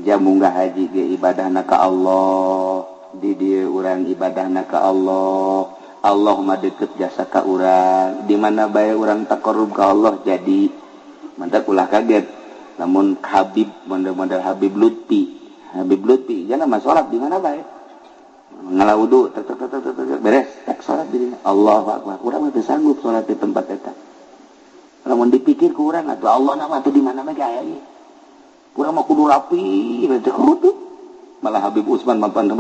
S1: Ja munggah haji ge ibadahna ka Allah. Di dieu urang ibadahna ka Allah. Allah mah deket jasa ka urang. Di mana bae urang taqarrub ka Allah jadi mantap ulah kaget. Lamun Habib model-model Habib Lutfi. Habib Lutfi jana mah salat di mana bae. Ngala wudu tek tek tek tek beres tek salat di dinya. Allahu akbar. Urang mah teu sanggup salat di tempat eta. Lamun dipikir ku urang atuh Allah na mah atuh di mana bae aya ieu. Urang mah kudu rapi, teu kudu. Malah Habib Usman mampan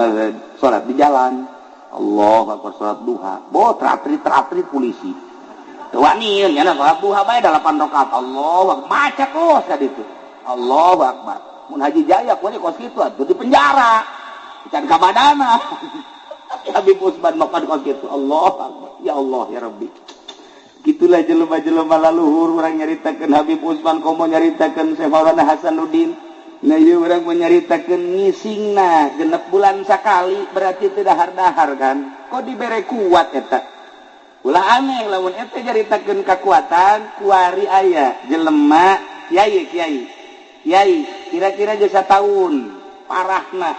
S1: salat di jalan. Allah akbar salat duha. Bo tratrit-tratrit polisi. Teu wani nya salat duha bae 8 rakaat. Allah macet los ka ditu. Allahu akbar. Mun Haji Jaya kuari kos kitu atuh di penjara. Can ka badana. Tapi Habib Usman mapan kos kitu. Allah akbar. Ya Allah ya Rabbi. Kitulah jelema-jelema laluhur urang nyaritakeun Habib Usman komo nyaritakeun Syekh Maulana Hasanuddin. Nah ieu urang menyaritakeun ngisingna genep bulan sakali berarti teu dahar-dahar kan. Kok dibere kuat eta? Ulah aneh lamun eta nyaritakeun kakuatan kuari aya jelema kiai kiai. Kiai kira-kira geus sataun parahna.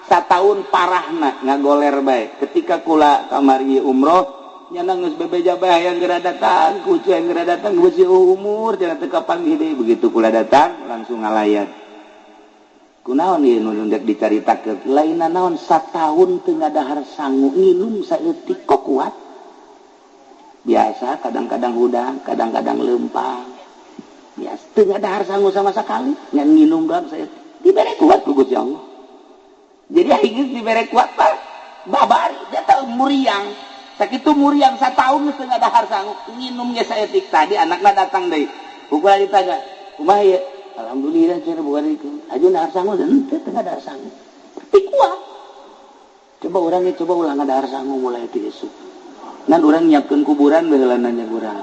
S1: Sataun parahna ngagoler bae. Ketika kula kamari umroh nyana geus bebeja bae hayang geura datang, kucu hayang geura datang geus umur cenah teu kapanggih deui. Begitu kula datang langsung ngalayan. Kunaon ieu nu ndek dicaritakeun lainna naon sataun teu ngadahar sangu nginum saeutik kok kuat. Biasa kadang-kadang hudang, kadang-kadang leumpang. Biasa teu ngadahar sangu sama sekali, ngan nginum doang saeutik. Dibere kuat ku Gusti Allah. Jadi aing dibere kuat mah babari dia teu muriang. Sakitu muriang sataun geus teu ngadahar sangu nginum ge saeutik. Tadi anakna datang deui. Ukur ditanya, "Kumaha ieu?" Alhamdulillah cenah bukan itu. Aja dahar sangu henteu teu ngadahar sangu. Tapi kuat. Coba urang ge coba ulah ngadahar sangu mulai ti esuk. Ngan urang nyiapkeun kuburan baheula nanya urang.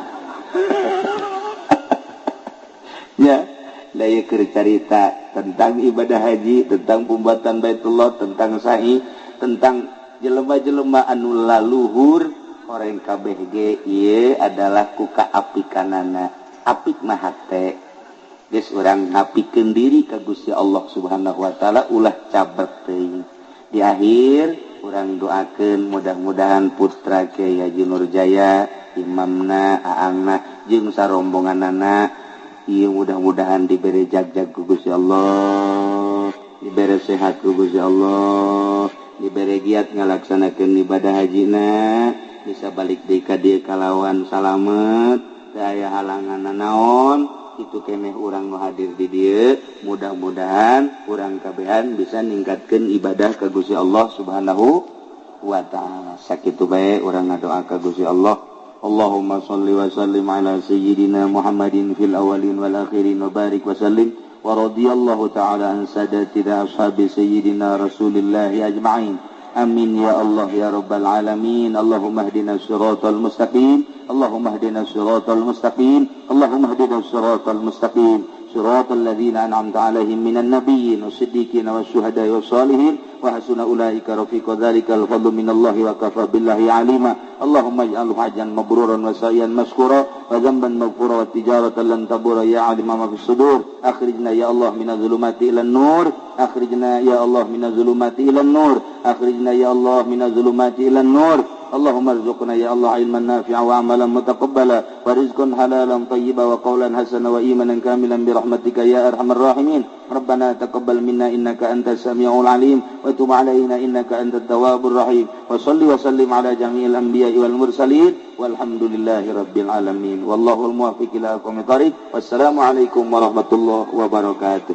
S1: Ya, da ieu keur carita tentang ibadah haji, tentang pembuatan Baitullah, tentang sa'i, tentang jelema-jelema anu laluhur Orang kabeh ge ieu adalah ku kaapikanana. Apik mah hate. Geus urang ngapikeun diri ka Gusti Allah Subhanahu wa taala ulah cabrek teuing. Di akhir urang doakeun mudah-mudahan putra Kiai Haji Nurjaya, imamna, aangna jeung sarombonganana ieu mudah-mudahan dibere jag-jag ku Gusti Allah, dibere sehat ku Gusti Allah, dibere giat ngalaksanakeun ibadah hajina, bisa balik deui ka dieu kalawan salamet, teu aya halangan nanaon. Itu keneh urang nu hadir di dieu, mudah-mudahan urang kabehan bisa ningkatkeun ibadah ka Gusti Allah Subhanahu wa taala. Sakitu bae urang ngadoa ka Gusti Allah. Allahumma shalli wa sallim ala sayyidina Muhammadin fil awwalin wal akhirin wa barik wa sallim wa radhiyallahu ta'ala an sadatina ashabi sayyidina Rasulillahi ajma'in. Amin ya Allah ya rabbal alamin. Allahumma ihdinas siratal mustaqim. Allahumma ihdinas siratal mustaqim. Allahumma ihdinas siratal mustaqim. Siratal ladzina an'amta 'alaihim minan nabiyyin wasiddiqin wasyuhada'i wassalihin wa hasuna ulaika rafiqa. Dzalikal fadlu minallahi wa kafa billahi alima. Allahumma ij'alhu hajjan mabruran wa sa'yan mashkura wa dhanban maghfura wa tijaratan lan tabura ya alima ma fis sudur. Akhrijna ya Allah minadh dhulumati ilan nur. Akhrijna ya Allah minadh dhulumati ilan nur. Akhrijna ya Allah minadh dhulumati ilan nur. Allahumma arzuqna ya Allah ilman nafi'a wa amalan mutaqabbala wa rizqan halalan tayyiba wa qawlan hasana wa imanan kamilan bi rahmatika ya arhamar rahimin. Rabbana taqabbal minna innaka antas samiul alim wa tub alaina innaka antat tawwabur rahim. Wa salli wa sallim ala jami'il anbiya'i wal mursalin walhamdulillahi rabbil alamin. Wallahul muwaffiq ila aqwamit thariq. Wassalamu alaikum warahmatullahi wabarakatuh.